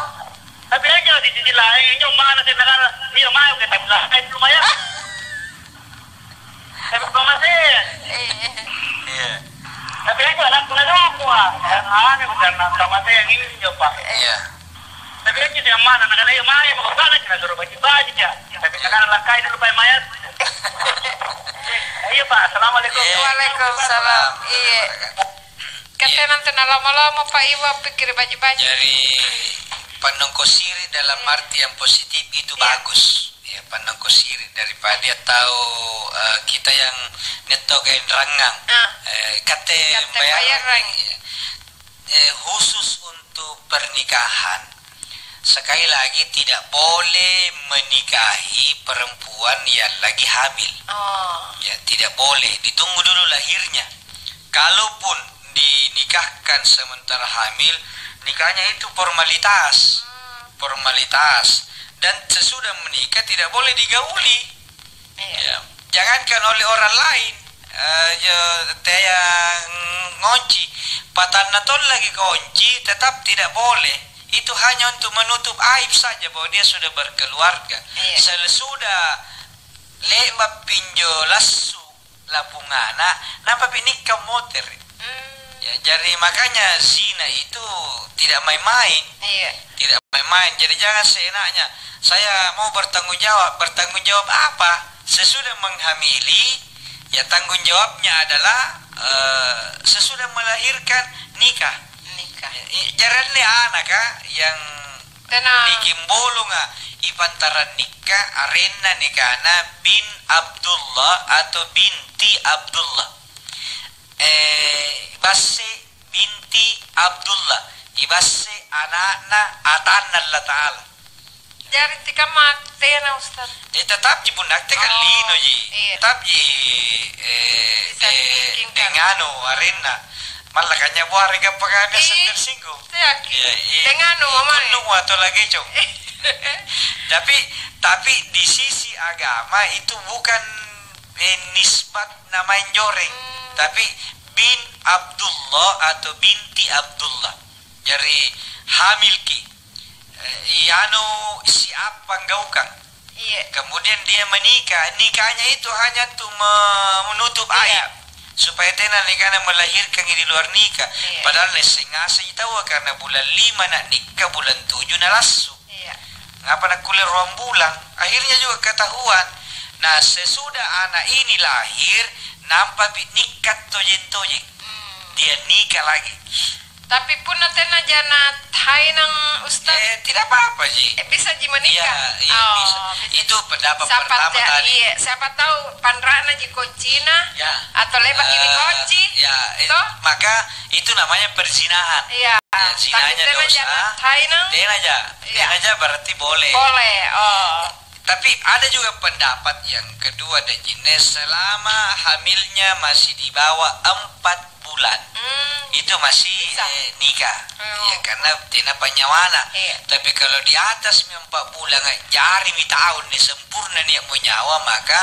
Tapi aja di sisi lain, injo mana saya kata, iya, mau kita bilang, eh, lumayan. Tapi pamaseang. Iya. Iya. Tapi aja anakku na doang, Pak. Yang aneh, bukan pamaseang ini, Pak. Iya. Tapi aja dia mana, nak kata, iya, mau, mau, bukan, kita suruh baju-baju, ya. Tapi, iya, sekarang langkai dulu, Pak, mayat. Iya, Pak. Assalamualaikum. Iya. Waalaikumsalam. Iya. Iya. Katte nantu nalama-lama, Pak, iwa pikkiri baji-baji. Jari, pannongko siri dalam arti yang positif itu, iya, bagus. Ya, pannongko siri daripada tau, eh, kita yang netto kain rangang. Ah. Eh, katte, katte bayar, bayar rangi. Eh, khusus untuk pernikahan, sekali lagi, tidak boleh menikahi perempuan yang lagi hamil. Oh. Ya, tidak boleh. Ditunggu dulu lahirnya. Kalaupun dinikahkan sementara hamil, nikahnya itu formalitas. Hmm. Formalitas. Dan sesudah menikah tidak boleh digauli. Iya. Ya. Jangankan oleh orang lain, eh, ya, taya ngonci, patanna tong lagi konci, tetap tidak boleh. Itu hanya untuk menutup aib saja bahwa dia sudah berkeluarga. Iya. Sesudah le'ba' pinjo lassu lapungana, nampapi nikka motere'. Hmm. Ya, jari makanya zina itu tidak main-main. Iya. Tidak main-main. Jadi jangan seenaknya, "Saya mau bertanggung jawab." Bertanggung jawab apa? Sesudah menghamili, ya tanggung jawabnya adalah, eh, sesudah melahirkan, nikah. Nikah. Ya, i-, jari anne anaka yang tena nikimbolonga, ipantaran nikka, arenna nikana bin Abdullah atau binti Abdullah. Eh, basse binti Abdullah, ibasse ana'na atanna Allata'ala. Jari tikamma tena, Ustaz? Eh, tetapji punna te kan linoji. Oh, iya. Tetapji, eh, bisa de-, dipikirkan. Deng anu arenna. Mallakanya buare gappakana. Ih, tersinggung. Teaki. Iya, iya. Deng anu, mamae. Kunnu atau lagi, Cong. Tapi, tapi di sisi agama itu bukan, eh, nisbat namaeng joreng. Hmm. Tapi bin Abdullah atau binti Abdullah. Jari hamilki. Eh, ianu siap panggaukang. Iya. Kemudian dia menikah, nikahnya itu hanya untuk me-, menutup aib. Iya. Supaya tena nikahna melahirkan di luar nikah. Iya. Padahal naisseng ngaseng taua karena bulan lima na nikah, bulan tujuh na lassu. Iya. Ngapa nakkulle ruang bulan? Akhirnya juga ketahuan. Nah, sesudah anak ini lahir, nampapi nikah tojeng-tojeng. Hmm. Dia nikah lagi. Tapi punna tena jana tainang, Ustaz? Eh, tidak apa-apa ji. Eh, bisa ji menikah? Iya, iya, oh, bisa. Bisa. Itu pendapat siapa pertama tadi. Iya, siapa tahu panra'na ji koncina, ya, atau le'baki, eh, dikonci, ya, eh, toh? Maka itu namanya perzinahan. Iya. Ya, tapi zinanya tena dosa. Jana tainang? Tena ja. Iya. Tena ja berarti boleh. Boleh. Oh. Tapi ada juga pendapat yang kedua dan jenis selama hamilnya masih di bawah empat bulan. Hmm. Itu masih, bisa, eh, nikah. Hmm. Ya, karena tena panyawana. Iya. Tapi kalau di atas mi empat bulan, eh, jarimi tahun nih sempurna nia' mo nyawa, maka,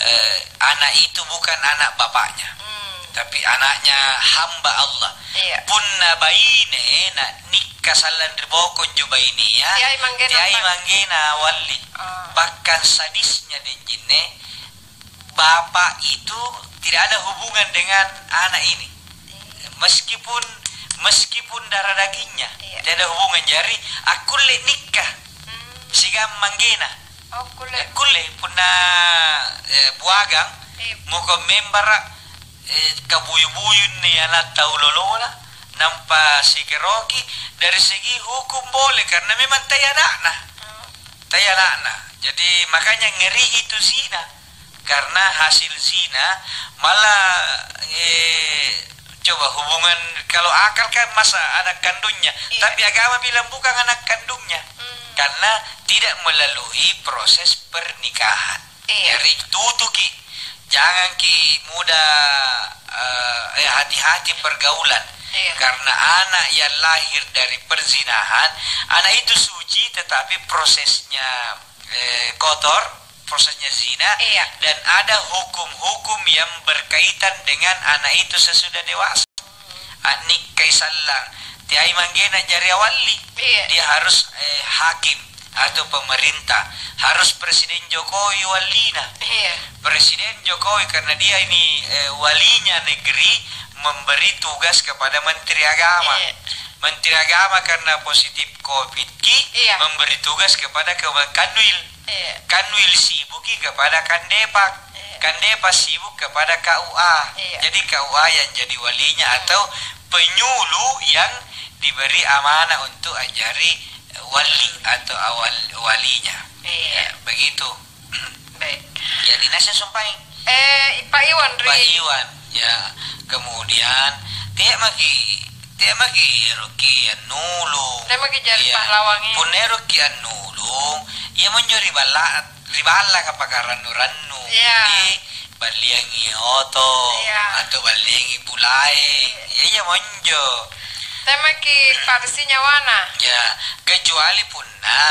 eh, anak itu bukan anak bapaknya. Hmm. Tapi anaknya hamba Allah. Iya. Punna baine na nikah kasallang ri boko anjo bainia, teai manggena, teai manggena walli. Ah. Bahkan sadisnya denjinne, bapak itu tidak ada hubungan dengan anak ini. Iya. Meskipun, meskipun darah dagingnya, iya, tidak ada hubungan. Jari, akkulle nikah, hmm, siagang manggena. Oh, kulle. Eh, kulle, punna, eh, buagang, iya, moko membara, eh, kabuyu-buyunni ana' tau loloa, nampa sikeroki, dari segi hukum boleh, karena memang tai ana'na. Oh. Tai ana'na. Jadi, makanya ngeri itu zina. Karena hasil zina, malah, eh, coba hubungan, kalau akal kan masa anak kandungnya, iya, tapi agama bilang bukan anak kandungnya. Hmm. Karena tidak melalui proses pernikahan. Iya. Jadi tutuki, janganki mudah, eh, eh, hati-hati pergaulan. Iya. Karena anak yang lahir dari perzinahan, anak itu suci tetapi prosesnya, eh, kotor, prosesnya zina, iya, dan ada hukum-hukum yang berkaitan dengan anak itu sesudah dewasa. Annikkai sallang, teai manggena jari awalli. Iya. Dia harus, eh, hakim atau pemerintah, harus Presiden Jokowi wallina. Iya. Presiden Jokowi, karena dia ini, eh, walinya negeri, memberi tugas kepada Menteri Agama. Iya. Menteri Agama karena positif covid ki, iya, memberi tugas kepada Kemeng Kanwil. Iya. Kanwil sibuki kepada Kandepak. Iya. Kandepak sibuk kepada K U A. Iya. Jadi K U A yang jadi walinya, hmm, atau penyuluh yang diberi amanah untuk ajari wali atau awal walinya. Iya. Ya, begitu. Baik. Ya, dinasnya sumpaeng. Eh, Pak Iwan, Pak Ri. Iwan, ya. Kemudian, tea maki, tea maki eroki annulung. Tea maki jari, iya, pahlawangi. Punna eroki annulung, iya monjo ri balla-, ri ballaka pakarannu-rannu. Iya. Di balliangi oto, iya, atau balliangi bulae. Iya. Iya, iya monjo. Tea maki parisi nyawana. Ya, kecuali punna,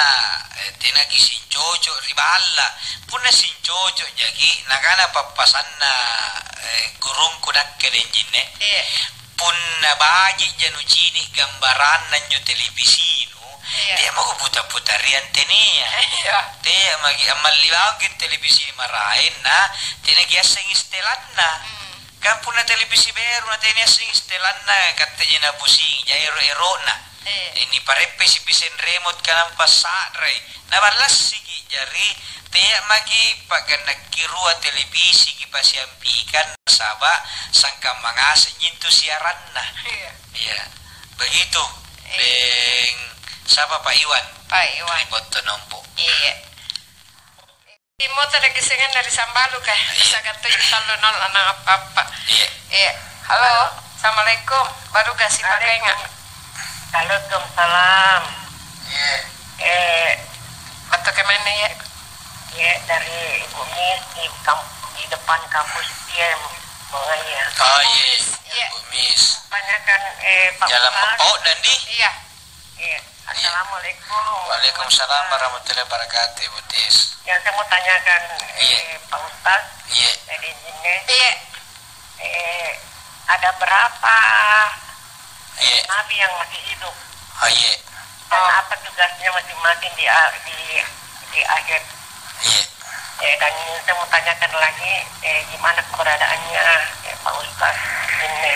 eh, tenaki sincocok ri balla. Punna sincocok jaki, nakana pappasanna, eh, gurungku nakke denjinne. Iya. Punna baji'ja nucini' gambaranna anjo televisinu, iya, tea mako puta-putariang tenea. Iya. Tea maki ammalli bawangki televisi maraeng na tena kiassengi setelanna. Hmm. Kan punna televisi beru na tena assengi setelanna, katteji napusingi, ja ero-erona. Iya. Eh, nipareppesi pisen remote ka nampa sa'rai. Naballassiki, jari tea maki pa'gannaki rua televisi kipasiampikang, nasaba' sangkamma ngasenji intu siaranna. Iya. Iya. Begitu, iya, deng, sapa, Pak Iwan? Pak Iwan. Ri Bottonompo. Iya. Timota daki sengenna ri Sambaluka, iya, sangkamma tuju tallu nol annang appa-appa. Iya. Iya. Halo, assalamualaikum. Baruga sipakenga. Waalaikumsalam. Iya. Eh, battu kemaenna, iya? Iya, dari Ibu Mis di kamp-, di depan kampus dia, Bunga, iya. Oh, iya. Iya. Ibu Mis. Tanyakan, eh, Pak Jalan Ustaz. Pepok dan di? Iya. Iya. Iya. Assalamualaikum. Waalaikumsalam warahmatullahi wabarakatuh, Ibu Tis. Yang saya mau tanyakan, iya, eh, Pak Ustaz, iya, dari jinnya, iya, eh, ada berapa, iya, nabi yang masih hidup? Oh, iya. Dan, oh, apa tugasnya masing-masing di a-, di, di akhir? Iya. Eh, dan saya mau tanyakan lagi, eh, gimana keberadaannya, eh, Pak Ustaz ini?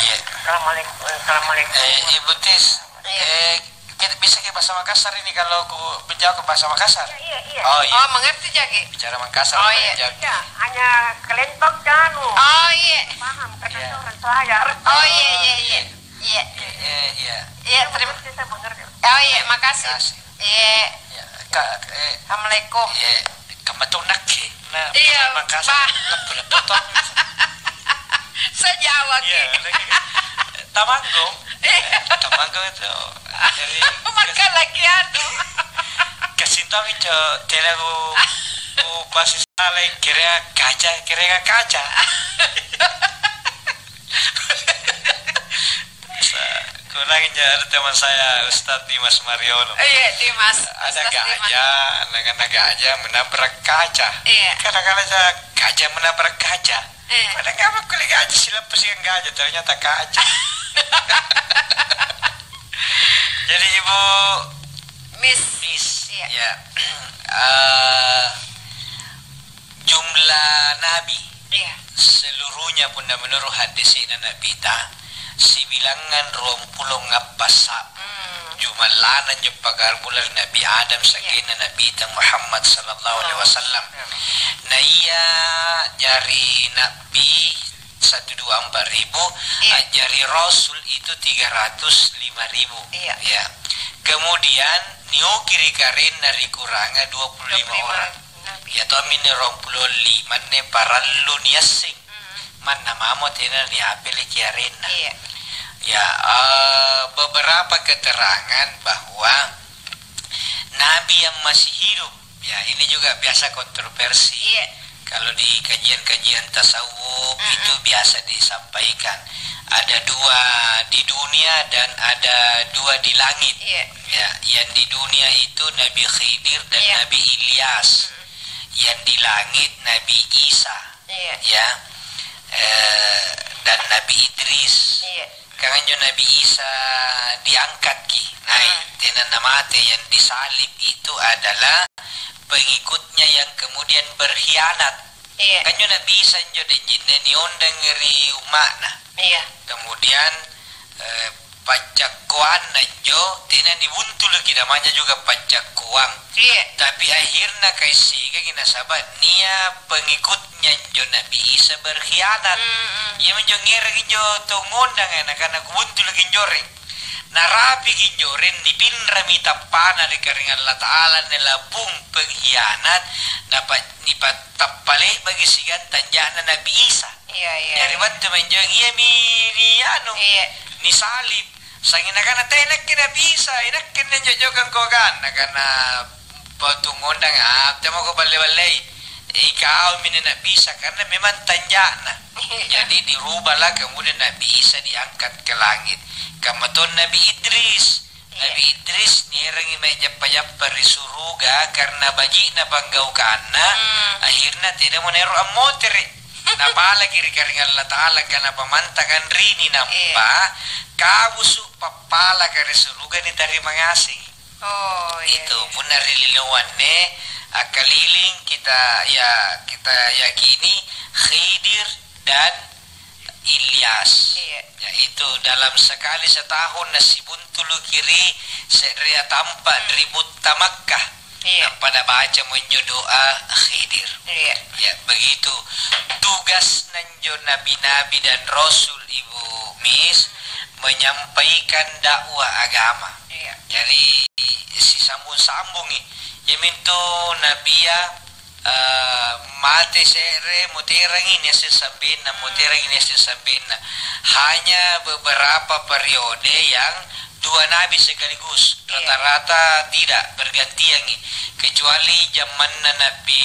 Iya. Assalamualaikum. Assalamualaikum. Eh, Ibu Tis, iya, eh, kita bisa ke bahasa Makassar ini kalau ku menjawab ke bahasa Makassar? Iya, iya, iya. Oh, iya. Oh, mengerti jaki? Bicara Makassar, oh, iya, jaki. Iya, hanya kelentong kanu. Oh, iya. Paham, karena, iya, saya orang Selayar. Oh, iya, iya, iya. Iya. Iya, iya, iya. Iya, terima kasih. Saya mengerti. Oh, iya, makasih. Makasih. Iya. Iya, Kak, eh, assalamualaikum. Iya, kamu tuh nak, eh. Nah, iya, Makassar, bah, lebu-lebu tuh. Sejawa, iya, ki. Lagi. Tamanggung. Iya. Eh, Tamanggung itu. Jadi, makan lagi anu. Kasih tahu, Cok. Jadi aku, aku pasti salah, kira kaca, kira kaca. Sa-, kurang aja ada teman saya, Ustadz Dimas Mariono. Iya, Dimas. Ada Ustadz Dimas. Gajah, anak-anak gajah menabrak kaca. Iya. Kadang-kadang saya, gajah menabrak kaca. Iya. Pada ngapa kulit gajah, silepas dengan gajah, ternyata kaca. Jadi, Ibu Miss. Miss, iya. Ya. Eh, jumlah nabi, iya, seluruhnya punna menurut hadisina Nabita, sibilangan ruampulo ngappa sa. Hmm. Jumlana anjo pakkaramula ri Nabi Adam, iya, sa'genna Nabita Muhammad sallallahu alaihi wasallam. Iya. Na ia jari nabi satu dua empat ribu, iya, a'jari rasul itu tiga ratus lima ribu. Iya. Ya. Kemudian niuki ri karenna ri kuranga dua puluh lima orang. Dua puluh lima nabi. Ya, tomminne ruampulo lima anne parallu niasseng. Mm. Manna mamo tena niapeleki arenna. Iya. Ya, eh, beberapa keterangan bahwa nabi yang masih hidup, ya, ini juga biasa kontroversi. Iya. Kalau di kajian-kajian tasawuf, mm-mm, itu biasa disampaikan. Ada dua di dunia dan ada dua di langit. Iya. Ya, yang di dunia itu Nabi Khidir dan, iya, Nabi Ilyas. Mm-mm. Yang di langit Nabi Isa. Iya. Ya. Eh, dan Nabi Idris. Iya. Kan anjo Nabi Isa diangkatki, nai, hmm, tena namate, yang disalib itu adalah pengikutnya yang kemudian berkhianat. Iya. Kan anjo Nabi Isa anjo denjinne niondang ri umma'na. Iya. Kemudian, eh, paccakkoanna anjo tena nibuntuluki, namanya juga paccakkoang. Iya. Tapi akhirna kaissigaki nasaba' nia' pengikut nyanjo Nabi Isa berkhianat. Mm-mm. Iaminjo ngerang injo tau ngondanga, nakana, "Kubuntuluki anjoreng." Narapiki anjoreng, nipinrami tappana ri karaeng Allata'ala, nelapung pengkhianat, napa-, nipattappa le'baki siagang tanja'na Nabi Isa. Iya, iya. Jari battu manjo iami ni anu, iya, nisalib. Sangnging nakana, "Tena nakke Nabi Isa, inakke anne anjo jaukangko agang." Nakana, "Patu ngondang, ah, temako balle-ballei. Ikaumi anne Nabi Isa, karena memang tanja'na." Iya. Jadi dirubahlah, kemudian Nabi Isa diangkat ke langit. Kamma to Nabi Idris. Iya. Nabi Idris nierangi mae jappa-jappa ri suruga karena baji'na panggaukanna, hmm, akhirna tenamo naero ammotere'. Napalaki ri karaeng Allata'ala, kana pamantang anrini nampa, iya, kabusu' pappalaka ri suruga nitarima ngaseng. Oh, iya, itu, iya, punna ri linoanne, akkaliling kita, ya, kita yakini Khidir dan Ilyas. Iya. Yaitu dalam sekali setahun nasibuntuluki ri se'rea tampa' ri butta Makkah. Iya. Nampa nabacamo injo doa Khidir. Iya. Ya, begitu tugasna injo nabi-nabi dan rasul, Ibu Mis, menyampaikan dakwah agama. Iya. Jadi, sisambung-sambungi. Iamintu nabia eh, mate se're, muterangi niasseng sambenna, muterangi niasseng sambenna. Hanya beberapa periode yang dua nabi sekaligus, iya, rata-rata tidak, bergantiangi. Kecuali jamanna Nabi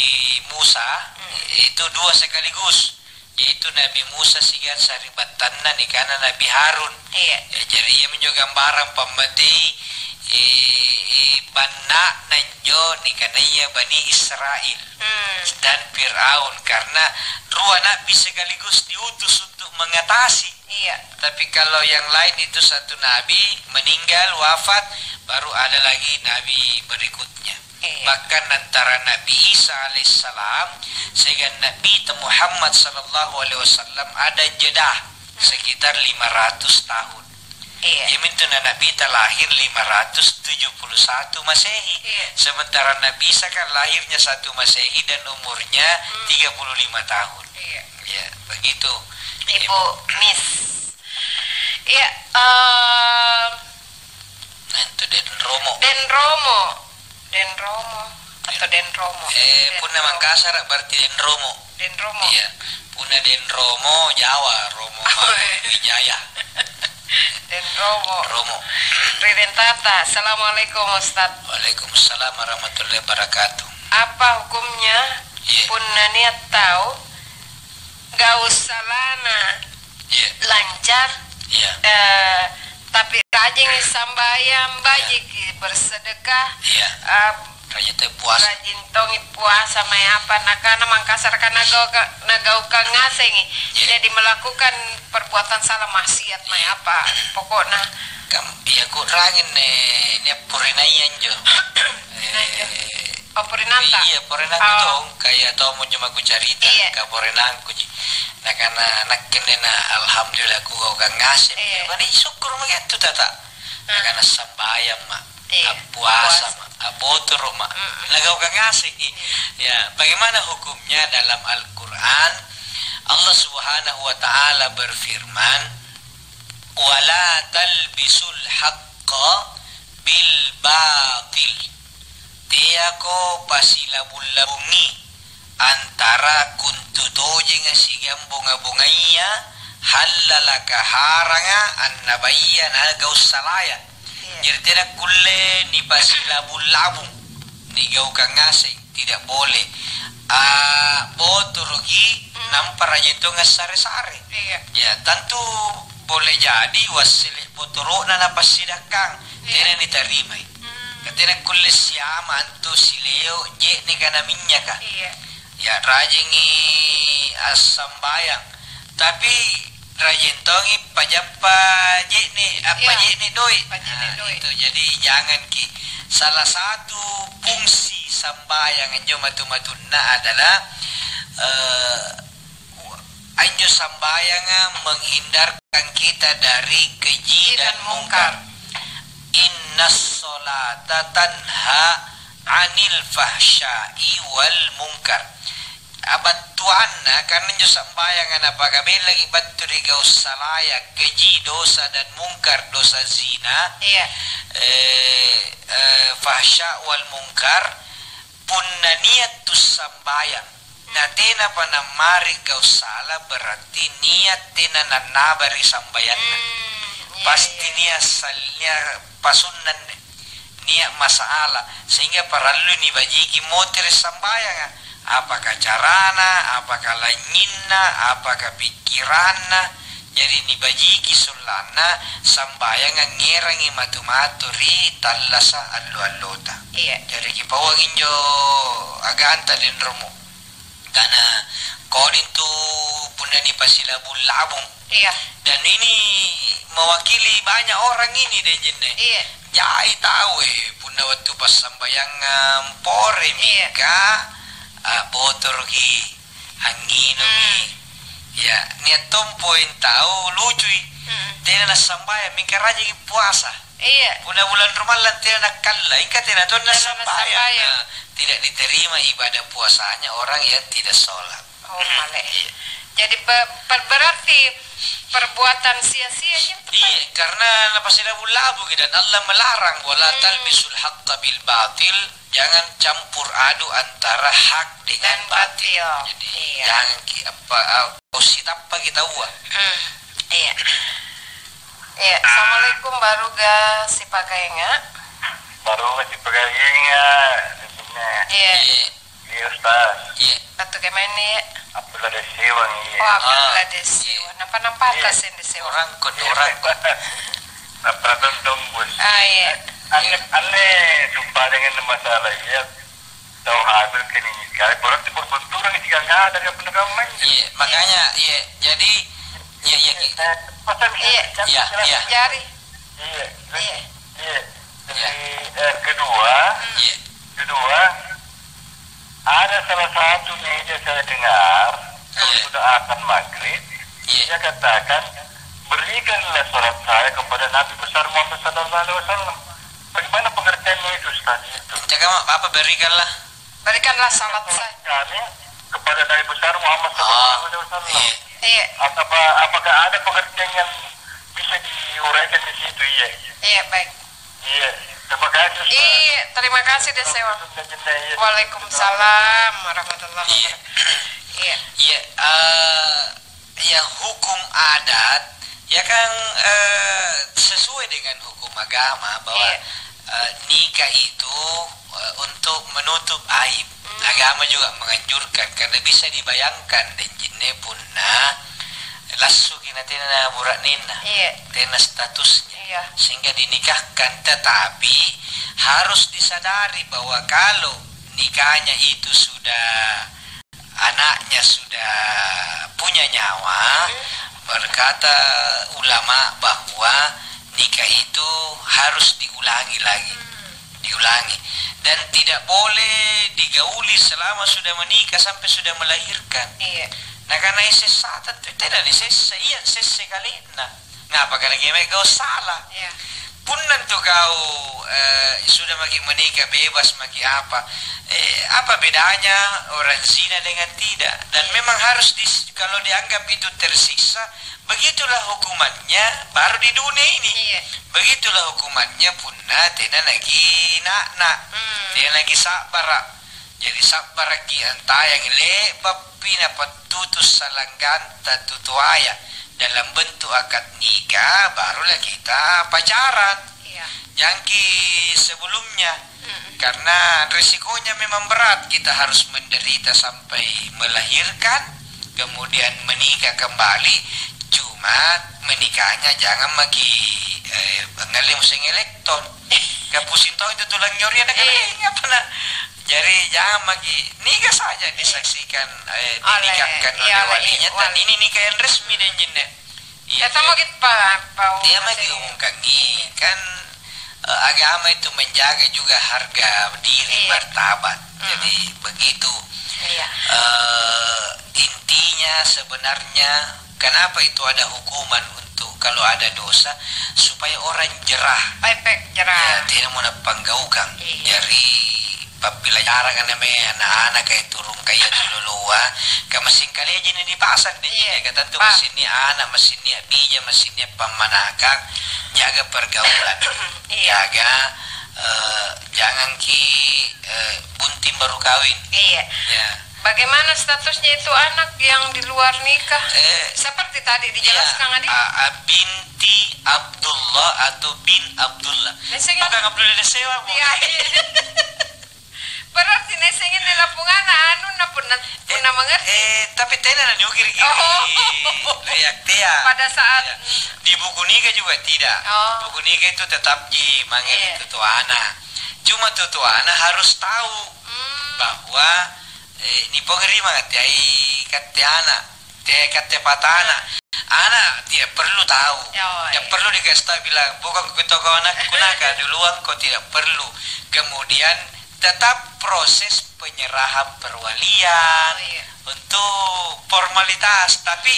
Musa, hmm, itu dua sekaligus. Yaitu Nabi Musa siagang sari'battanna nikana Nabi Harun. Iya. Ya, jari iaminjo gambarang pammatei, eh, eh, banna'na injo nikanaya Bani Israel, hmm, dan Fir'aun, karena rua na'bi sekaligus diutus untuk mengatasi. Iya. Tapi kalau yang lain itu satu nabi meninggal, wafat, baru ada lagi nabi berikutnya. Iya. Bahkan antara Nabi Isa alaihissalam siagang Nabita Muhammad sallallahu alaihi wasallam ada jeda, hmm, sekitar lima ratus tahun. Iya. Iamintu na Nabita lahir lima ratus tujuh puluh satu Masehi. Iya. Sementara Nabi Isa kan lahirnya satu Masehi dan umurnya, hmm, tiga puluh lima tahun. Iya. Ya, begitu. Ibu Miss. Iya, eh, Nah, itu Denromo. Denromo. Denromo atau Denromo? Eh, punna Denromo. Mangkasara berarti Denromo. Denromo. Iya. Punna Denromo, Jawa, Romo Wijaya. Denromo. Romo. Ri Dentata. Assalamualaikum, Ustaz. Waalaikumsalam warahmatullahi wabarakatuh. Apa hukumnya, iya, punna nia' tau gau' salana Iya. Lancar, iya, eh, tapi rajingi sambayang, iya, bajiki bersedekah, iya, eh, Rajin tau puasa. Rajin tongi puasa, mae apa, nakana Mangkasaraka nagauka-, nagaukang ngasengi. Iya. Jadi melakukan perbuatan salah maksiat, mae apa, pokokna. Kam-, iya, kuu'rangi anne, nia' porenaya anjo. Porenaya anjo. Eh, oh, porenanta? Iya, porenangku tong, kaya tommo cuma kucarita, iya, ka porenangkuji. Nakana, nakke anne na, alhamdulillah, kugaukang ngaseng. Iya. Mani sukkuru' maki antu tata. Hmm. Nakana, sambayang ma'. Iya. Appuasa ma', abotoro' ma'. Mm-mm. Nagaukang ngasengki. Iya. Ya, bagaimana hukumnya dalam Al-Quran? Allah Subhanahu wa Ta'ala berfirman, "Wala talbisul haqqa bil batil." Teako pasilabung-labungi antara kuntu tojenga siagang bonga-bongaya, hallala kaharanga, annabaya na gau' salaya. Iya. Jari tena kulle nipasilabung-labung, nigaukang ngaseng, tidak boleh. Ah, botoroki, mm, nampa rajin tongi assare-sare. Iya. Ya, tantu boleh jadi wassele' botoro'na napassidakang, iya, tena nitarimai. Hmm. Ka tena kulle siama antu sileo' je'neka na minynyaka. Iya. Ya, rajingi assambayang, tapi rajing tongi pajappa je'ne', apa, iya, je'ne' doe'. Paje'ne' doe'. Nah, itu. Jadi, janganki. Salah satu fungsi sambayang anjo matu-matunna adalah, eh, anjo sambayanga menghindarkan kita dari keji dan mungkar. Innas sholata tanha anil fahsya'i wal munkar. Abattuanna, karena injo sambayanga napakabellaki battu ri gau' salaya, keji, dosa dan mungkar, dosa zina, iya, eh, eh, fahsya wal munkar, punna nia' tu sambayang, na tenapa nammari gau' sala, berarti nia' tena nannaba ri sambayanna. Hmm, iya, pasti iya, nia' sal-, nia' pasunnanne, nia' masalah, sehingga parallui nibajiki motere' sambayanga. Apaka carana, apaka lanynyinna, apaka pikkiranna, Jari nibajiki sollanna sambayanga ngngerangi matu-matu ri tallasa' allo-allota. Iya. Jari kipauang injo aganta denromo. Kana koding tu punna nipasilabung-labung. Iya. Dan ini mewakili banyak orang ini deh, Jenne. Iya. Jai tau, eh, punna wattu passambayangang pore, iya, mingka, ah, botoroki. Angnginungi. Hmm. Ya, nia' tompoeng tau lucui. Hmm. Tena nassambayang, mingka rajingi puasa. Iya. Punna bulang Ramallang tena nakkalla, ingka tena tonna, tena nassambayang. Nah, tidak diterima ibadah puasanya orang yang tidak sholat. Oh, male. Iya. Jadi, pe-, per-, berarti perbuatan sia-sia itu. Iya, karena napasilabung-labungi dan Allah melarang, "Wala, hmm, talbisul haqqa bil batil." Jangan campur aduk antara hak dengan, dan batil, batil. Jadi, iya, jangan ki, apa, ah, kau sitappa kita ua. Hmm, iya. Iya, assalamualaikum, baruga sipakaenga. Baruga sipakaenga, Bunda. Iya. Iya. Iya, Ustaz. Iya. Battu kemae inni, iya? Abdullah Desewang, iya. Oh, Abdullah, ah, Desewang. Nampa-nampa, iya, atas yang Desewang. Orang kok, orang kok. Nampa tontong, Bos. Ah, iya. Anne, anne, sumpajangan masalah, iya. Tau hamil kini sekali, berarti perbenturan siagang ada yang pernah kamu main. Iya, makanya, iya. Jadi, iya, iya, iya. Eh, pesan, iya, iya, iya. Jari. Iya. Iya. Iya. Iya. Jadi, eh, kedua, iya, kedua, ada salah satu media saya dengar, iya, sudah azan maghrib, iya, dia katakan, "Berikanlah salat saya kepada Nabi besar Muhammad sallallahu alaihi wasallam." Bagaimana pengertiannya itu, Ustaz, itu? Cakap, Bapak, berikanlah. Berikanlah salat saya. Kami kepada Nabi besar Muhammad, oh, sallallahu alaihi wasallam. Iya. Iya. Apa, apakah ada pengertian yang bisa diuraikan di situ? Iya. Iya, baik. Iya. Terima kasih, Ustaz. Iya, terima kasih, Desewa. Iya. Waalaikumsalam warahmatullahi wabarakatuh. Iya. Iya. Iya, eh, ya, hukum adat, ya kan, eh, sesuai dengan hukum agama bahwa, iya, eh, nikah itu, eh, untuk menutup aib. Hmm. Agama juga menganjurkan, karena bisa dibayangkan, denjinne punna lassuki na tena na bura'nenna, iya, tena statusnya, iya, sehingga dinikahkan, tetapi Harus disadari bahwa kalau nikahnya itu sudah, anaknya sudah punya nyawa, berkata ulama bahwa nikah itu harus diulangi lagi, diulangi. Dan tidak boleh digauli selama sudah menikah sampai sudah melahirkan. Iya. Nah, karena sessa tentu tidak disessa, iya sessa kalenna. Ngapa? Karena memang kau salah. Iya. Punna tu kau, eh, sudah maki menikah, bebas maki apa, eh, apa bedanya orang zina dengan tidak? Dan, iya, memang harus dis-, kalau dianggap itu tersiksa, begitulah hukumannya baru di dunia ini. Iya. Begitulah hukumannya punna tena lagi nakna, hmm, tena lagi sabbara. Jadi, sabbaraki antayang le'bappi napattutu salangganta tutoaya dalam bentuk akad nikah, barulah kita pacaran. Iya. Jangki sebelumnya, mm-mm, karena resikonya memang berat, kita harus menderita sampai melahirkan, kemudian menikah kembali. Cuma menikahnya jangan maki, eh, ngalle musim elektron. Kapusing tau itu tulang nyoriang, eh, apa na? Jari, jangan maki nikah saja disaksikan, eh, dinikahkan oleh walinya, dan ini nikah yang resmi deh, Jinne. Iya, iya. Dia maki umumkangi, kan, eh, agama itu menjaga juga harga diri, iya, martabat. Mm. Jadi, begitu. Iya. Eh, intinya sebenarnya, kenapa itu ada hukuman untuk kalau ada dosa, supaya orang jerah. Efek jerah. Ya, tena mo napanggaukang. Iya. Jari, pappilajarang anne mae ana'-ana' kayak turung kaya tuloloa, ka massing kaleaji na dipasang deh, iya, ka tantu massing nia' ana', massing nia' bija, massing nia' pammanakang, jaga pergaulan, iya, jaga, eh, janganki, eh, bunting baru kawing. Iya. Ya. Bagaimana statusnya itu anak yang di luar nikah? Eh, seperti tadi dijelaskan, iya, Adi. A-, a-, binti Abdullah atau bin Abdullah. Bukan Abdullah Desewa, Bu. Iya, iya. Berarti naissengi nilapungana anu na punna, eh, punna mengerti. Eh, tapi tena na niukiri-kiri. Oh. Pada saat, iya, di buku nikah juga tidak. Oh. Buku nikah itu tetapji mange, iya, ri tutoana. Cuma tutoana harus tahu, hmm, bahwa, eh, nipongeri mangati ai katte ana', te katte patana. Ana' tidak perlu tahu. Oh, tidak, iya, perlu dikasih tahu bilang, "Bukan kau tahu kau anakku, naka, duluan kau," tidak perlu. Kemudian tetap proses penyerahan perwalian, oh, iya, untuk formalitas. Tapi,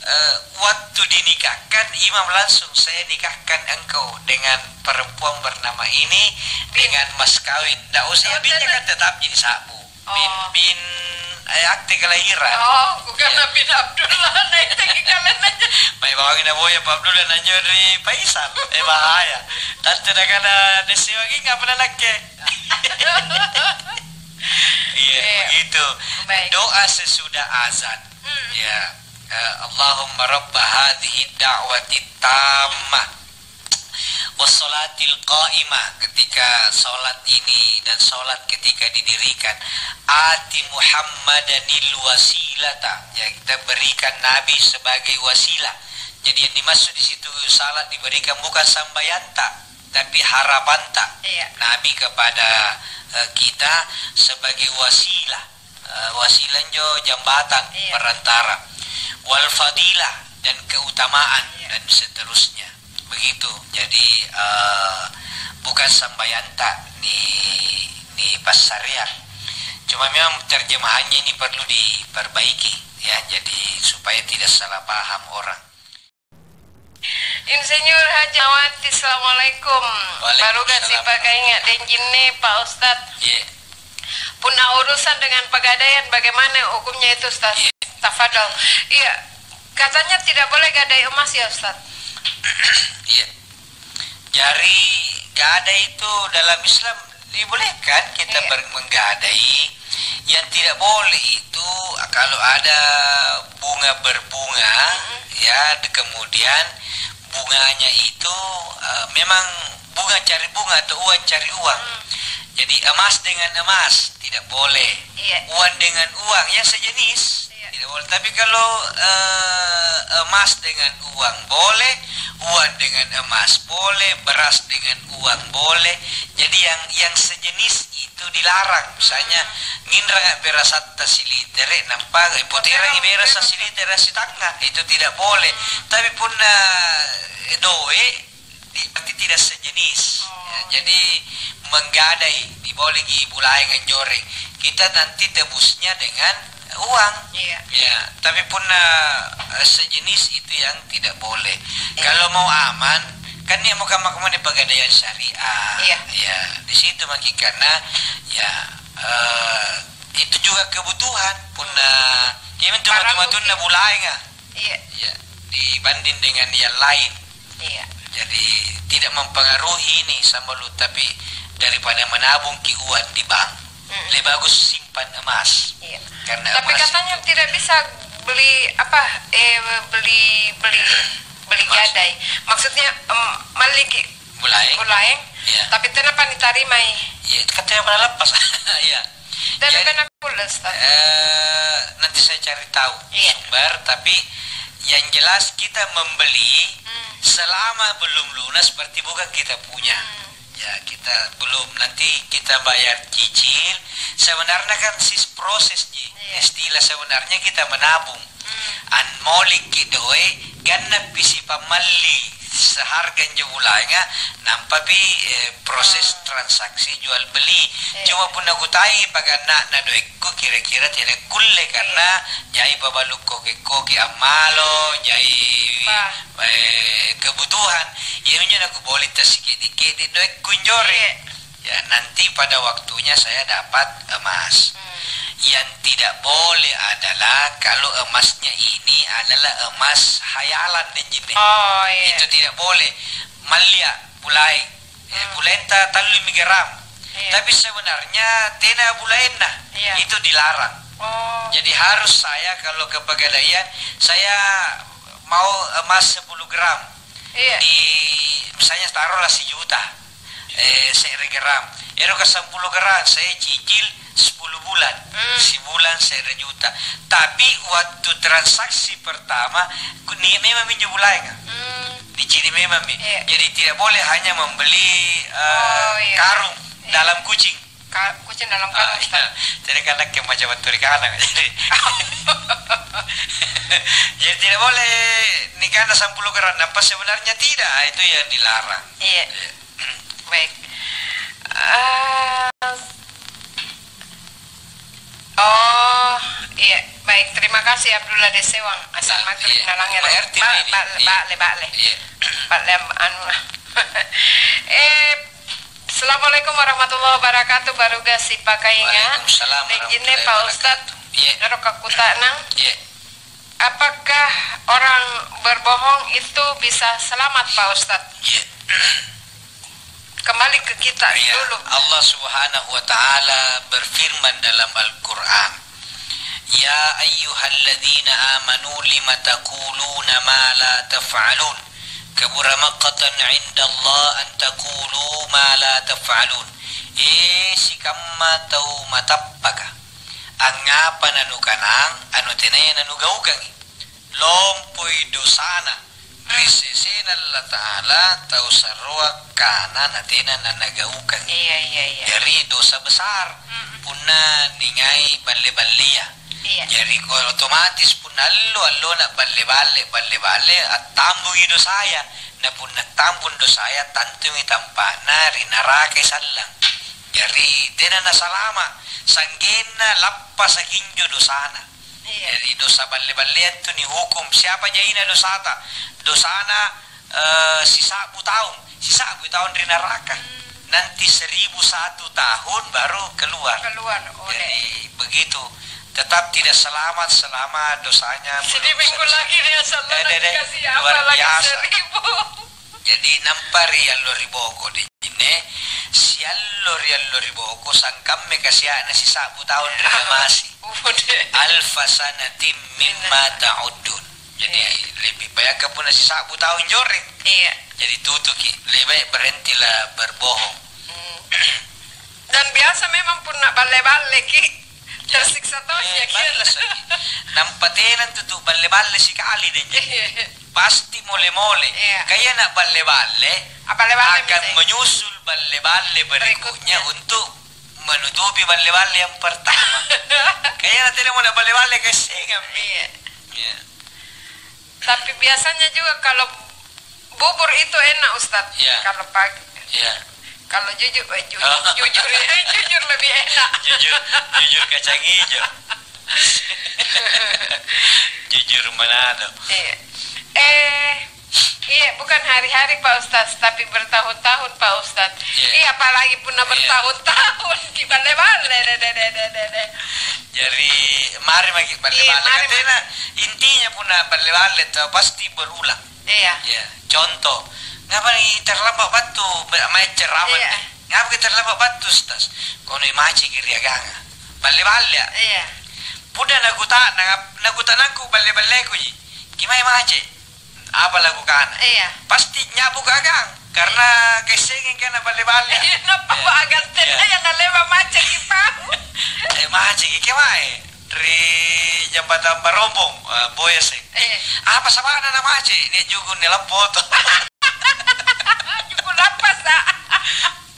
eh, waktu dinikahkan, imam langsung, "Saya nikahkan engkau dengan perempuan bernama ini, bin, dengan mas kawin." Ndak usah, iya, binnya kan tetap jadi sabu. Bin, oh, bin, eh, akte kelahiran. Oh, bukan, iya, bin Abdullah, naiteki kalenna. Mai bawangi naboya Pa Abdullah nanjo ri Faisal. Eh, bahaya. Tante nakana nessiwangi ngapa nakke? Iya, iya, begitu. Baik. Doa sesudah azan. Hmm. Ya. Eh, Allahumma rabba hadhihi da'wati tammah. Wassalatil qaimah, ketika salat ini dan salat ketika didirikan. Ati Muhammadanil wasilata, ya, kita berikan Nabi sebagai wasilah. Jadi, yang dimaksud di situ salat diberikan bukan sambayanta, tapi harapanta. Iya. Nabi kepada, eh, kita sebagai wasilah. Eh, wasilah injo jambatan, iya, perantara. Wal fadilah, dan keutamaan, iya, dan seterusnya. Begitu. Jadi, eh, bukan sambayanta ni, ni passareang. Cuma memang terjemahannya ini perlu diperbaiki, ya. Jadi, supaya tidak salah paham orang. Insinyur Haji Awati, assalamualaikum. Waalaikumsalam. Baruga sipakainga' denjinne, Pak Ustadz. Iya. Punna urusan dengan pegadaian, bagaimana hukumnya itu, Ustadz? Iya. Tafadhol. Iya, katanya tidak boleh gadai emas, ya, Ustadz? Iya. Jari, gadai itu dalam Islam dibolehkan kita, iya, ber-, menggadai. Yang tidak boleh itu kalau ada bunga berbunga, mm-mm, ya, de-, kemudian bunganya itu, eh, memang bunga cari bunga atau uang cari uang. Mm. Jadi, emas dengan emas tidak boleh. Iya. Uang dengan uang yang sejenis, iya, tidak boleh. Tapi kalau, eh, Emas dengan uang boleh, uang dengan emas boleh, beras dengan uang boleh. Jadi yang, yang sejenis itu dilarang. Misalnya, nginranga berasatta silitere, nampa poterangi berasa silitere sitangnga, itu tidak boleh. Tapi punna, eh, doe, di-, berarti tidak sejenis. Oh. Ya, jadi menggadai, diboleki bulaeng anjoreng. Kita nanti tebusnya dengan uang. Iya. Ya, tapi punna, eh, sejenis itu yang tidak boleh. Iya. Kalau mau aman, kan nia' mo kamma-kamma pegadaian syariah. Iya. Ya, di situ maki karena, ya, eh, itu juga kebutuhan. Punna, ya, memang barang matu-matunna bukti. Bulaenga. Iya. Ya, dibanding dengan yang lain. Iya. Jadi, tidak mempengaruhi ini sambalu, tapi daripada menabung ki uang di bank, mm-mm, lebih bagus simpan emas. Iya. Karena tapi emas katanya itu tidak bisa beli apa, eh, beli, beli, beli emas. Gadai. Maksudnya, em, malli ki bulaeng. Bulaeng, iya, tapi tenapa nitarimai? Iya, katanya pada lepas. Iya. Dan jadi, ada pules, tapi eh, nanti saya cari tahu, iya, sumber, tapi yang jelas kita membeli, hmm, selama belum lunas berarti bukan kita punya. Hmm. Ya, kita belum, nanti kita bayar cicil. Sebenarnya kan sis proses ji. Iya. Istilah sebenarnya kita menabung. Hmm. Anmolikki doe, gannappi sipammalli seharga injo bulaenga, nampapi, eh, proses, ah, transaksi jual beli. Iya. Cuma punna kutai paganna'na doekku, kira-kira tena kulle, iya, karena jai pabalu koke-koke ammalo, jai, bah, eh, kebutuhan. Iyaminjo nakuboli tassikidi-kidi doekku njore. Iya. Ya, nanti pada waktunya saya dapat emas. Hmm. Yang tidak boleh adalah kalau emasnya ini adalah emas hayalan dan jinne. Oh, iya. Itu tidak boleh. Mallia, bulaeng. Eh, hmm, bulaenta tallumi gram. Iya. Tapi sebenarnya tena bulaenna. Iya. Itu dilarang. Oh. Jadi harus saya kalau ke pegadaian, saya mau emas sepuluh gram. Iya. Di, misalnya taruhlah sejuta, eh, se're gram. Ero ka sampulo gram, saya cicil sepuluh bulan. Hmm. Sibulan se're juta. Tapi waktu transaksi pertama, ku-, nia' memang minjo bulaenga. Hmm. Dicini memang mi. Iya. Jadi tidak boleh hanya membeli, eh, oh, iya, karung, iya, dalam kucing. Ka-, kucing dalam karung, ah, Ustaz. Iya. Jadi kan nakke macam battu ri kanang. Jadi, jadi tidak boleh nikana sampulo gram, apa sebenarnya tidak, itu yang dilarang. Iya. Iya. Baik. Eh, oh, iya. Baik, terima kasih Abdullah Desewang. Asal, ah, maghrib, iya, nalangngere'. Mengerti, ba-, ini. Ba-, iya. Ba'le, ba'le. Iya. Ba'le am-, anu. Eh, Assalamualaikum warahmatullahi wabarakatuh, baruga sipakainga. Waalaikumsalam warahmatullahi wabarakatuh. Ijinne, Pak Ustadz, iya, ero' kakkuta'nang. Iya. Apakah orang berbohong itu bisa selamat, Pak Ustadz? Iya. Kembali ke kita, iya, dulu. Allah Subhanahu wa Ta'ala berfirman dalam Al-Quran, "Ya ayyuhalladzina amanu lima taquluna ma la taf'alun. Kabura maqtan 'indallah an taqulu ma la taf'alun." Eh, sikamma tau matappaka, angngapa nanukanang anu tenaya nanugaukangi? Lompoi dosana ri sesena Allata'ala tau sarroa kana natena nanagaukangi. Iya, iya, iya. Jari dosa besar, mm-mm, punna ningai balle-ballea. Iya. Jari ko otomatis punna allo-allona balle-balle, balle-balle, attambungi dosaya. Na punna tambung dosaya, tantumi tampa'na ri narakai sallang. Jari tena nasalama', sanggenna lappasaki injo dosana. Iya. Jadi dosa balle-balleang tu nihukum. Siapa jaina dosata? Dosana, eh, sisa'bu taung. Sisa'bu taung ri naraka. Hmm. Nanti seribu satu tahun baru keluar. Keluar, oh, jadi, deh, begitu. Tetap tidak selamat selama dosanya belum selesai. Sedih minggu lagi dia, eh, deh, deh, dikasih apa luar lagi biasa. Seribu. Jadi, nampa ri allo ri boko, deh. Inne, siallo ri allo ri boko, sangkamme kasia'na sisa'bu taung ri kamasi. Udah. Alfa sanatim mimma ta'uddun. Jadi, iya, lebih baik punna sisa'bu taung joreng. Iya. Jadi, tutuki, lebih baik berhentilah berbohong. Hmm. Dan biasa memang punna balle-balleki. Tersiksa tosi. Eh, akhirnya. Nampa tena tutu balle-balle sikali deh. Pasti mole-mole. Iya. Kaya na balle-balle, ah, balle-balle akan bisa menyusul balle-balle berikutnya. Berikutnya. Untuk menutupi balle-balle yang pertama. Kaya na tena mole balle-balle kesengan. Iya. Iya. Tapi biasanya juga kalau bubur itu enak, Ustaz. Iya. Kalau pagi. Iya. Kalau jujur, eh, jujur, jujur, ya, jujur lebih enak. Jujur, jujur kacang ijo. Jujur Manado. Iya. Eh, iya, bukan hari-hari, Pak Ustaz, tapi bertahun-tahun, Pak Ustaz. Iya. Iya, apalagi punna bertahun-tahun, kiballe-balle, deh, deh, deh, deh, deh, deh. Jari, mari maki balle-balle. Iya, mari. Katena, intinya punna balle-balle, tau pasti berulang. Iya. Iya. Contoh, ngapa ni terlambat battu, ma-, mae ceramah ni? Iya. Ngapa ki terlambat battu, Ustaz? Kono maceki ri aganga. Balle-balle, ya? Iya. Punna nakuta'nang, nakuta'nangku balle-balleku ji. Kimai mace? Apa lakukana? Iya. Pasti nyabu gagang, karena kessengi kena balle-balle. Iya, nampa. Iya. Agang tena yang nalewa maceki pau. Eh, maceki kemae ri Jembatan Barombong, eh, Boya seng. Eh. Apa sabana na mace? Ini juku ni lappoto. Juku lapasa.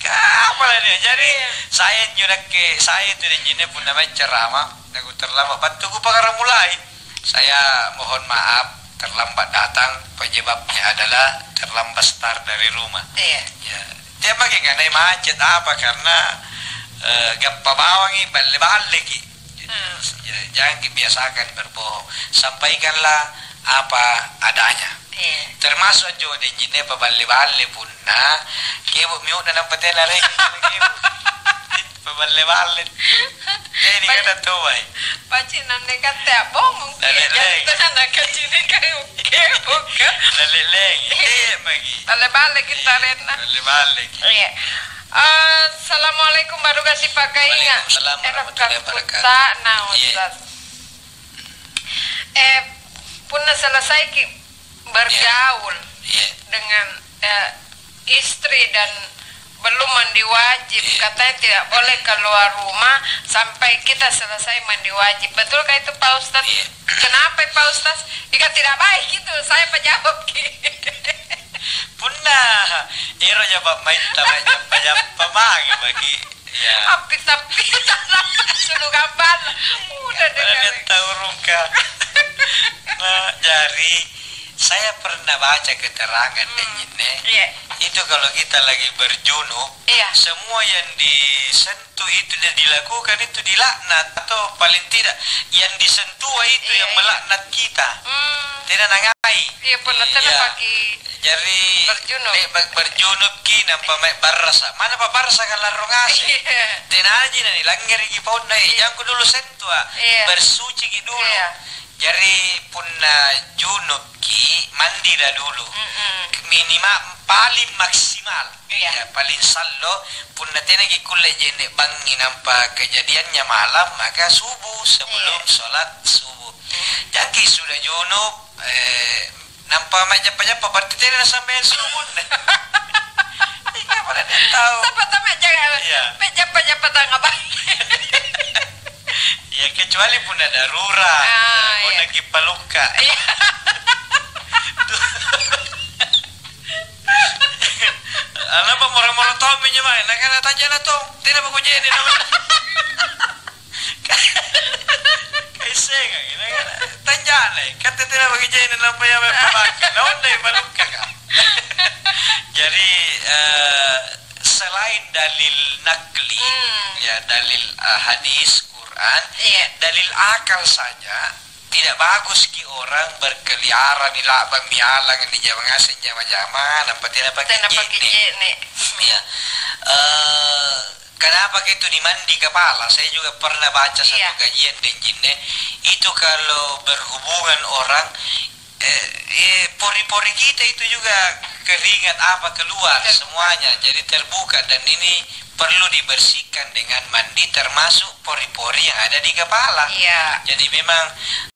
Kapala nia. Jari, iya, saya injo nakke, saya itu deh jinne punna main ceramah, naku terlambat battu ku pakara mulai. Saya mohon maaf terlambat datang, penyebabnya adalah terlambat start dari rumah. Iya. Ya, dia pakai nganai macet apa karena, eh, gappa bawangi balle-balleki. Hmm. Ya, jangan dibiasakan berbohong. Sampaikanlah apa adanya. Iya. Termasuk anjo deng jinne paballe-balle punna kebo miu'na nampa tena reng. Paballe-balle. Jadi kata tuai. Paci nanne katte abongong. Lalle-leng. Tena nakacini kayu kebo ka. Lalle-leng. Iya, magi. Balle-balle kita renna. Balle-balle. Iya. Assalamualaikum, baru kasih pakai ingat. Waalaikumsalam warahmatullahi wabarakatuh. Iya. Ustaz. Eh, punna selesaiki bergaul, iya, iya, dengan, eh, istri dan belum mandi wajib, iya, katanya tidak boleh keluar rumah sampai kita selesai mandi wajib. Betulkah itu, Pak Ustaz? Iya. Kenapa, Pak Ustaz? Jika tidak baik itu, saya menjawab. Punna ero ja pa'maitta mae jampa-jampa mange maki. Iya. Api-, tapi sulu gambar. Udah deh. Pada taurungka. Nah, jari saya pernah baca keterangan, hmm, deh, Jinne. Iya. Itu kalau kita lagi berjunub, iya, semua yang disentuh itu dan dilakukan itu dilaknat atau paling tidak yang disentuh itu, iya, yang, iya, melaknat kita. Hmm. Tena nangai. Iya, pernah, tena, iya, paki. Jari, berjunub. Le'ba' berjunubki, nampa mae barrasa'. Manapa barrasa' ka larro ngaseng? Iya. Tenaji nanilangngereki paonna, eh, iya, jangko dulu sentua'. Iya. Bersuciki dulu. Iya. Jari, punna junubki, mandira dulu. Mm-mm. Minima-, paling maksimal. Iya. Ya, paling sallo, punna tenaki kulle je'ne' bangngi nampa kejadiannya malam, maka subuh, sebelum, iya, sholat subuh. Jangki sudah junub, eh, nampa majjappa-jappa, berarti tena nasambayang subuhna. Inga pada dia tahu. Sapa tama jaga? Iya. Majjappa-jappa tanga ba-. Ya, kecuali punna darurat, ah, iya, punna kipalukka. Iya. Anapa moro-moro tommi njo mae, nakana tajana tong, tena baku je'ne' namanya. Kaisengangi, nakana, tanja'nai, katte tena bagi je'ne' nampa iya mae palakka, naondai palukkaka. Jadi, eh, selain dalil nakli, hmm, ya, dalil, eh, hadis, Quran, iya, dalil akal saja, tidak bagus ki orang berkeliaran, nila'bang, nialang, nijama ngaseng jama-jama, nampa tena pake je'ne'. Tena pake je'ne'. Iya. Eh, Kenapa gitu dimandi kepala? Saya juga pernah baca satu, iya, kajian deng jinne. Itu kalau berhubungan orang, eh, eh, pori-pori kita itu juga keringat apa keluar, terbuka, semuanya. Jadi terbuka dan ini perlu dibersihkan dengan mandi, termasuk pori-pori yang ada di kepala. Iya. Jadi memang,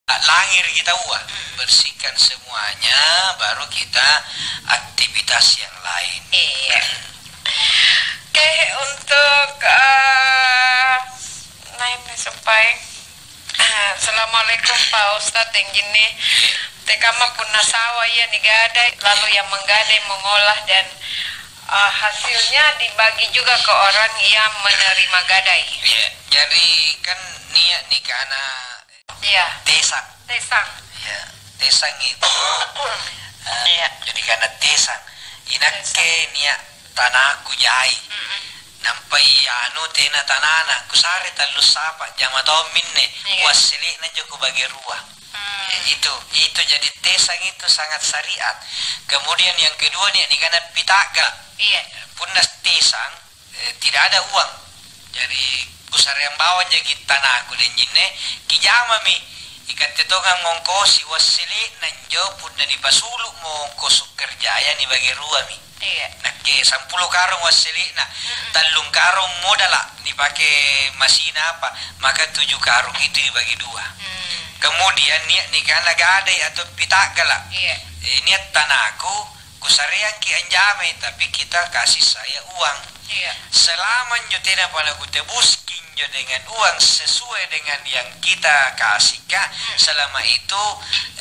ah, langir kita uah. Mm. Bersihkan semuanya, baru kita aktivitas yang lain. Iya. Oke, untuk, eh, naik nih, sampai. Assalamualaikum, Pak Ustadz yang gini. Tekamma punna sawah iya nigadai, lalu yang menggadai mengolah dan, eh, hasilnya dibagi juga ke orang yang menerima gadai. Iya, jadi kan niat nikahna. Iya. Tesang. Tesang. Iya, tesang itu. Eh, iya. Jadi karena tesang. Inakke tesang. Niat tanaku jai. Mm-mm. Nampai anu tena tanana, kusare tallu sapa, jama taung minne, iya. Kuassele'na anjo kubage rua. Hmm. Ya, itu, itu jadi tesang itu sangat syariat. Kemudian yang kedua nia nikana pitagga. Iya. Punna tesang, eh, tidak ada uang. Jadi, kusareang bawang jaki tanaku denjinne, kijamami. Ikatte tongang ngongkosi wassele'na anjo punna nipasulu'mo ongkosu kerjaya nibage ruami. Iya. Nakke sampulo karung wassele'na, mm-mm, tallung karung modala nipake masina apa, maka tuju karung itu dibagi dua. Hmm. Kemudian nia nikana gadai atau pitaggala. Iya. Eh, nia tanaku, kusareangki anjamai, tapi kita kasih saya uang. Iya. Selama njo tenapa nakutebuskin jo dengan uang sesuai dengan yang kita kasihka, hmm, selama itu,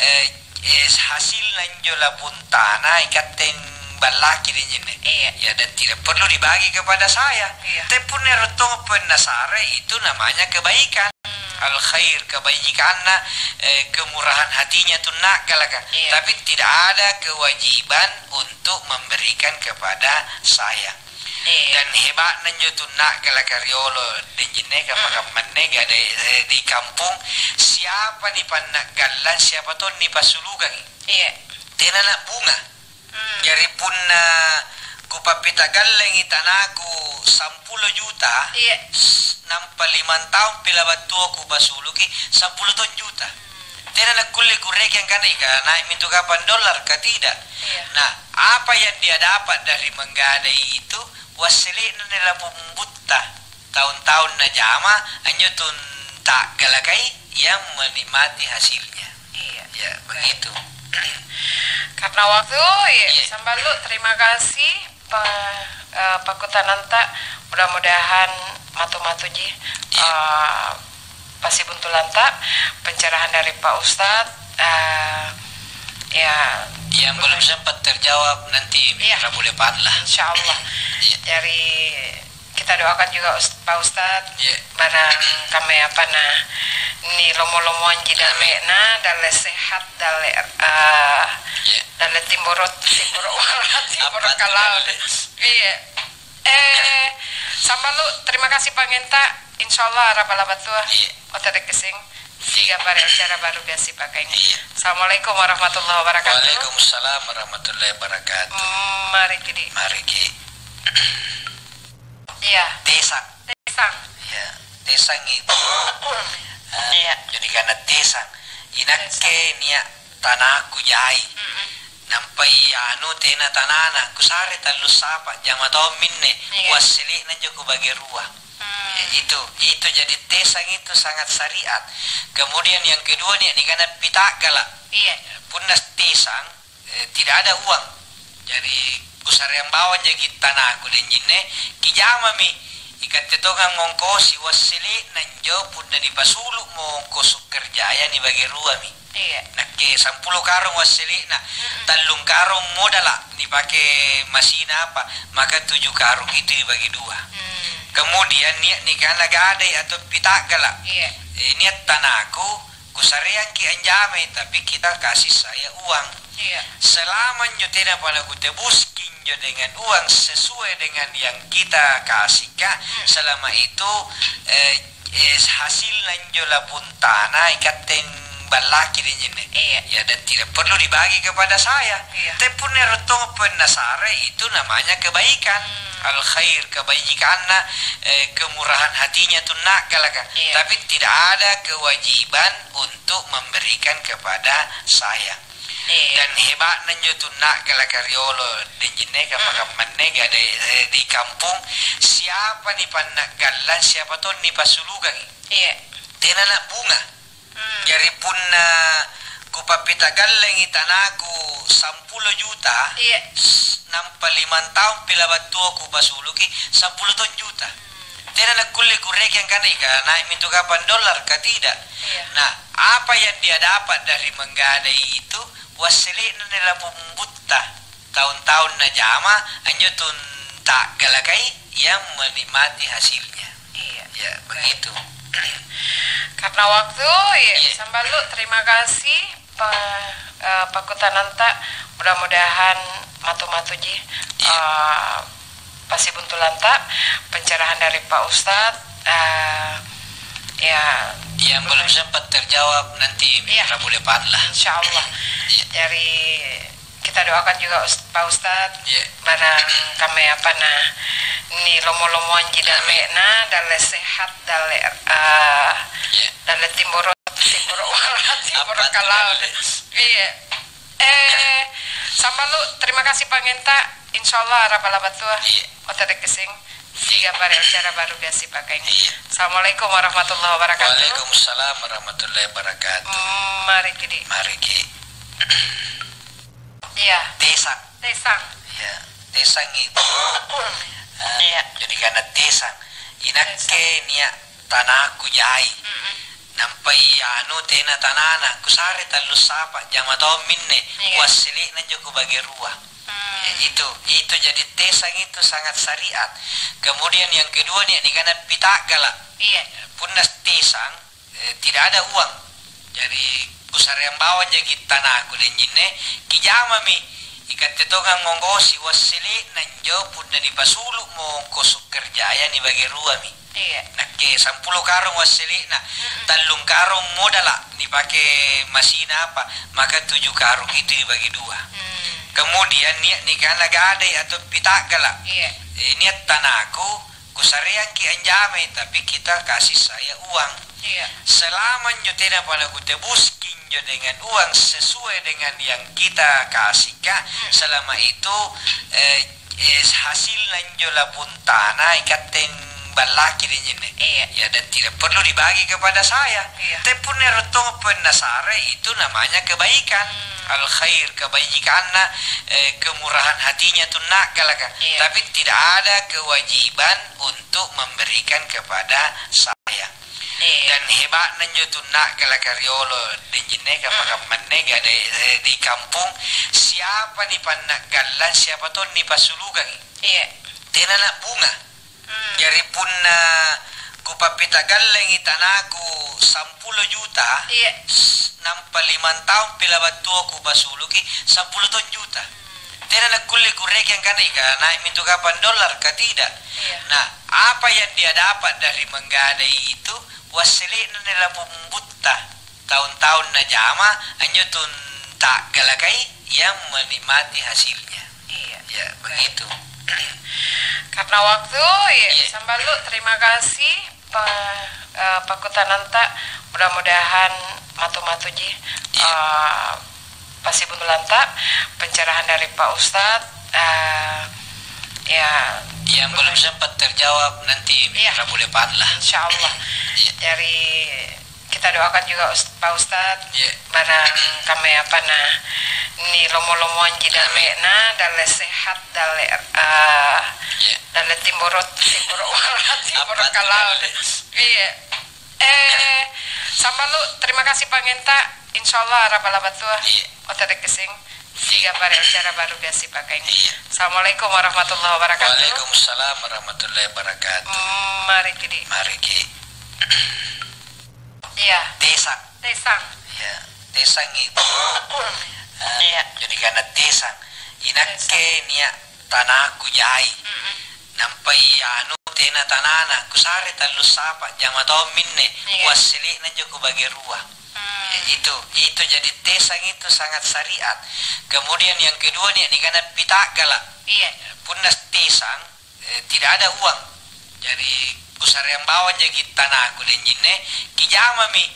eh, eh, hasilna njo lapuntana ikatte ballaki ri nyinne. Iya. Ya, dan tidak perlu dibagi kepada saya. Iya. Tapi punna ero tong pennasare, itu namanya kebaikan. Hmm. Al khair, kebajikanna, eh, kemurahan hatinya tuh naggalaka. Iya. Tapi tidak ada kewajiban untuk memberikan kepada saya. Iya. Dan hebatna njo tuh naggalaka riolo, denjinne kamma-kammanne gada, eh, di kampung, siapa nipannaggallang, siapa to nipasulukangi. Iya. Tena na bunga. Hmm. Jari punna kupappitagallengi tanaku sampulo juta, iya, s-, nampa limang taung pi labattua kupasuluki sampulo taung juta. Hmm. Tena nakkulle kureke angkana ika nai' mintu kapang dolar, ka tidak. Iya. Nah, apa yang dia dapat dari menggadai itu, wassele'na nila pembutta. Tahun-tahun najama, anjo tun taggalakai yang menikmati hasilnya. Iya. Ya, begitu. Karena waktu, iya, iya. Sambalu, terima kasih pa-, eh, pakkutananta. Mudah-mudahan matu-matuji, iya, eh, pasibuntulanta pencerahan dari Pak Ustadz. Eh, ya, yang belum sempat terjawab nanti, iya, minggu depan lah. Insya Allah. Iya. Dari Kita doakan juga Us-, Pak Ustadz, iya, barang kami apa nah, ni lomo-lomoanji, amin, dalle'na, dalle sehat, dalle, eh, iya, dalle timboro', timboro' wara, timboro' apa tuh kalau. Dalle? Iya. Eh, sambalu, terima kasih Pak Ngenta. Insya Allah araba laba tua. Iya. Ote dek kesing. Siga pare acara baru biasa pakai ini. Iya. Assalamualaikum warahmatullahi wabarakatuh. Waalaikumsalam warahmatullahi wabarakatuh. Mm, mari, Kidi. Mari, Ki. Iya. Tesang. Tesang. Iya, tesang itu. Eh, iya. Jadi karena tesang. Inakke tesang. Nia tanaku jai. Mm-mm. Nampai anu tena tanana, kusare tallu sapa, jama taung minne, iya, wassele'na anjo kubage rua. Hmm. Ya, itu, itu jadi tesang itu sangat syariat. Kemudian yang kedua nia nikana pitaggala. Iya. Punna tesang, eh, tidak ada uang. Jadi, kusareang bawang jaki tanaku denjinne, kijamami. Ikatte tongang ngongkosi wassele'na anjo punna nipasulu'mo ongkosu kerjaya nibage ruami. Iya. Nakke sampulo karung wassele'na, mm-mm, tallung karung modala nipake masina apa, maka tuju karung itu dibagi dua. Hmm. Kemudian nia nikana gadai atau pitaggala. Iya. Eh, nia tanaku, kusareangki anjamai, tapi kita kasih saya uang. Iya. Selama njo tenapa nakutebuskin jo dengan uang sesuai dengan yang kita kasihka, hmm, selama itu, eh, eh, hasilna njo lapuntana ikatte ballaki ri nyinne. Iya. Ya, dan tidak perlu dibagi kepada saya. Iya. Tapi punna ero tong pennasare, itu namanya kebaikan. Hmm. Al khair, kebajikanna, eh, kemurahan hatinya tuh naggalaka. Iya. Tapi tidak ada kewajiban untuk memberikan kepada saya. Iya. Dan hebatna njo tuh naggalaka riolo, denjinne, hmm, kamma-kammanne gada, eh, di kampung, siapa nipannaggallang, siapa to nipasulukangi. Iya. Tena na bunga. Hmm. Jari punna kupappitagallengi tanaku sampulo juta, iya, s-, nampa limang taung pi labattua kupasuluki sampulo taung juta. Hmm. Tena nakkulle kureki angkana ika nai' mintu kapang dolar ka tidak. Iya. Nah, apa yang dia dapat dari menggadai itu, wassele'na nela pumbutta tahun-tahun najama, anjo tun ta'galakai yang menikmati hasilnya. Iya. Ya, begitu. Karena waktu, iya, iya. Sambalu, terima kasih. Pa-, eh, pakkutananta, mudah-mudahan matu-matuji, iya, eh, pasibuntulanta, pencerahan dari Pak Ustadz, eh, ya, yang belum sempat terjawab nanti, iya, Rabu depan lah. Insya Allah. Iya. Jadi, kita doakan juga, Ust-, Pak Ustadz, iya, barang kami apa nah, ni lomo-lomoan ji, amin, dalle'na, dalle sehat, dalle, eh, iya, dalle timboro-, timboro wala, timboro kalau. Iya. Eh, sambalu, terima kasih pangenta. Insya Allah, raba-laba tua. Iya. Otak kesing. Siga pare acara baru biasa pakai ini. Iya. Assalamualaikum warahmatullahi wabarakatuh. Waalaikumsalam warahmatullahi wabarakatuh. Mm, mari, Kidi. Mari, Ki. Iya. Tesang. Tesang. Iya. Tesang itu. Ah, iya. Jadi karena tesang. Inakke tesang. Nia' tanaku jai. Mm-mm. Nampai anu tena tanana, kusare tallu sapa, jama taung minne, iya, kuassele'na anjo kubage rua. Hmm. Eh, itu, itu jadi tesang itu sangat syariat. Kemudian yang kedua nia' nikana pita'gala. Iya. Punna tesang, eh, tidak ada uang. Jadi kusareang bawang jaki tanaku denjinne, kijamami. Ikatte tongang ngongkosi wassele'na anjo punna nipasulu'mo ongkosu kerjaya nibage ruami. Iya. Nakke sampulo karung wassele'na, mm-mm, tallung karung modala' nipake masina apa, maka tuju karung itu dibagi dua. Hmm. Kemudian nia' nikana gadai atau pita'gala'. Iya. Eh, nia' tanaku, kusareangki anjamai, tapi kita kasih saya uang. Iya. Selama injo tenapa nakutebusiki injo dengan uang sesuai dengan yang kita kasihka, hmm, selama itu, eh, eh, hasilna injo lapuntana ikatte ballaki denjinne. Iya. Ya, dan tidak perlu dibagi kepada saya. Iya. Te punna ero' tong pennasare, itu namanya kebaikan. Hmm. Al khair, kebajikanna, eh, kemurahan hatinya tu na'galaka. Iya. Tapi tidak ada kewajiban untuk memberikan kepada saya. Iya. Dan hebatna injo tu na'galaka riolo, denjinne, iya, kamma-kammanne gade, eh, di kampung, siapa nipanna'gallang, siapa tong nipasulukangi. Iya. Tena na'bunga. Hmm. Jari punna kupappitagallengi tanaku sampulo juta, iya, s-, nampa limang taung pi labattuo kupasuluki, sampulo tong juta. Hmm. Tena nakkulle kureki angkana ika nai' mintu kapang dolar ka tidak. Iya. Nah, apa yang dia dapat dari menggadai itu, wassele'na nela pumbutta tahun-tahun najama, anjo tun ta'galakai yang menikmati hasilnya. Iya. Ya, begitu. Karena waktu, iya, iya, sambalu, terima kasih. Pa-, eh, pakkutananta, mudah-mudahan matu-matuji, iya, eh, pasibuntulanta, pencerahan dari Pak Ustadz, eh, ya. Yang belum sempat terjawab nanti, iya, Rabu depan lah. Insya Allah. Iya. Dari kita doakan juga Ust-, Pak Ustadz, iya, barang kami apa nah, ni lomo-lomoan ji, amin, dalle'na, dalle sehat, dalle, eh, iya, dalle timboro, timboro wala, timboro apa kalau. Iya. Eh, sambalu, terima kasih pangenta. Insya Allah, raba-laba tua. Iya. Otak kesing. Siga pare acara baru biasa pakai ini. Iya. Assalamualaikum warahmatullahi wabarakatuh. Waalaikumsalam warahmatullahi wabarakatuh. Mm, mari, Kidi. Mari, Ki. Iya. Tesang. Tesang. Iya. Tesang itu. Ah, iya, jadi karena tesang. Inakke tesang. Nia' tanaku jai. Mm-mm. Nampai anu tena tanana, kusare tallu sapa, jama taung minne, iya, kuassele'na anjo kubage rua. Hmm. Eh, itu, itu jadi tesang itu sangat syariat. Kemudian yang kedua nia' nikana pita'gala'. Iya. Punna tesang, eh, tidak ada uang. Jari kusareang bawang jaki tanaku denjinne, kijamami.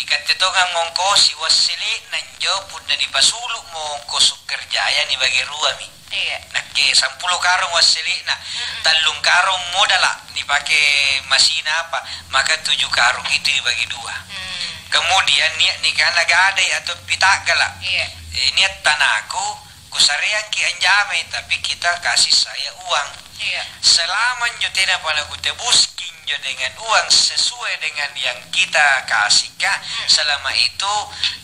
Ikatte tongang ngongkosi wassele'na anjo punna nipasulu'mo ongkosu kerjaya nibage ruami. Iya. Nakke sampulo karung wassele'na, mm-mm, tallung karung modala' nipake masina apa, maka tuju karung itu dibagi dua. Hmm. Kemudian nia' nikana gadai atau pita'gala'. Iya. Eh, nia' tanaku, kusareangki anjamai, tapi kita kasih saya uang. Iya. Selama injo tenapa nakutebuski dengan uang sesuai dengan yang kita kasihkan, selama itu,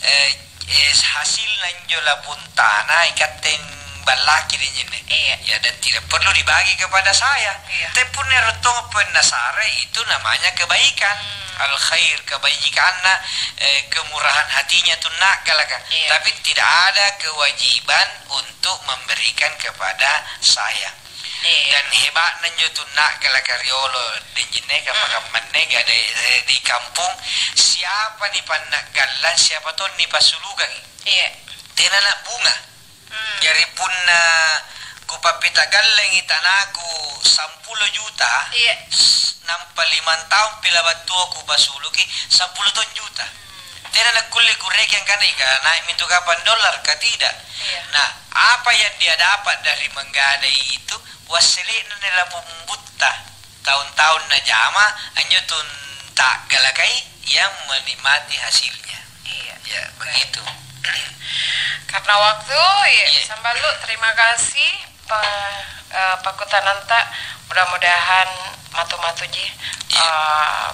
eh, eh, hasilna injo lapuntana ikatte ballaki ri nyinne. Iya. Ya, dan tidak perlu dibagi kepada saya. Iya. Tapi punna ero' tong pennasare, itu namanya kebaikan. Hmm. Al khair, kebajikanna, eh, kemurahan hatinya tu na'galaka. Iya. Tapi tidak ada kewajiban untuk memberikan kepada saya. Iya. Dan hebatna injo tu na'galaka riolo, dinjinne kamma-kammanne gade, eh, di kampung, siapa nipanna'gallang, siapa tong nipasulukangi. Iya. Tena na'bunga. Hmm. Jari punna kupappita'gallengi tanaku sampulo juta, iya, s-, nampa limang taung pi labattua kupasuluki sampulo tong juta. Hmm. Tena nakkulle kureki angkana, "Ika, nai' mintu kapang dolar ka tidak?" Iya. Nah, apa yang dia dapat dari menggadai itu, wassele'na nilapung butta. Taung-taung najama, anjo tun ta'galakai yang menikmati hasilnya. Iya. Ya, begitu. Karena waktu, ya, iya. Sambalu, terima kasih pa-, eh, pakkutananta. Mudah-mudahan matu-matuji, iya, eh,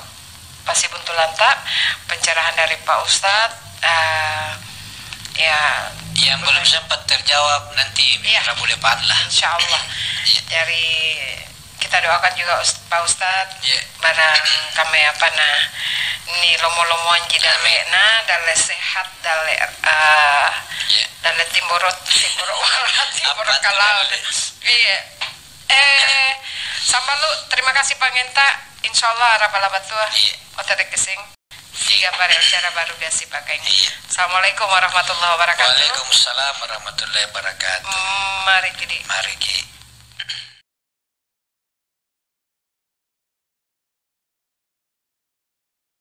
pasibuntulanta, pencerahan dari Pak Ustadz, eh, ya, yang belum sempat terjawab nanti, iya, minggu depan lah. Insya Allah. Iya. Dari Kita doakan juga Us-, Pak Ustadz, iya, barang kami apa nah, ni lomo-lomoanji, amin, dalle'na, dalle sehat, dalle, eh, iya, dalle timboro', timboro' wala, timboro' kalau. Iya. Eh, sambalu, terima kasih pangenta. Insya Allah, araba-laba tua. Iya. Ote dekeseng. Siga pare acara baru biasa pakai ini. Iya. Assalamualaikum warahmatullahi wabarakatuh. Waalaikumsalam warahmatullahi wabarakatuh. Mm, mari ki, Di. Mari ki.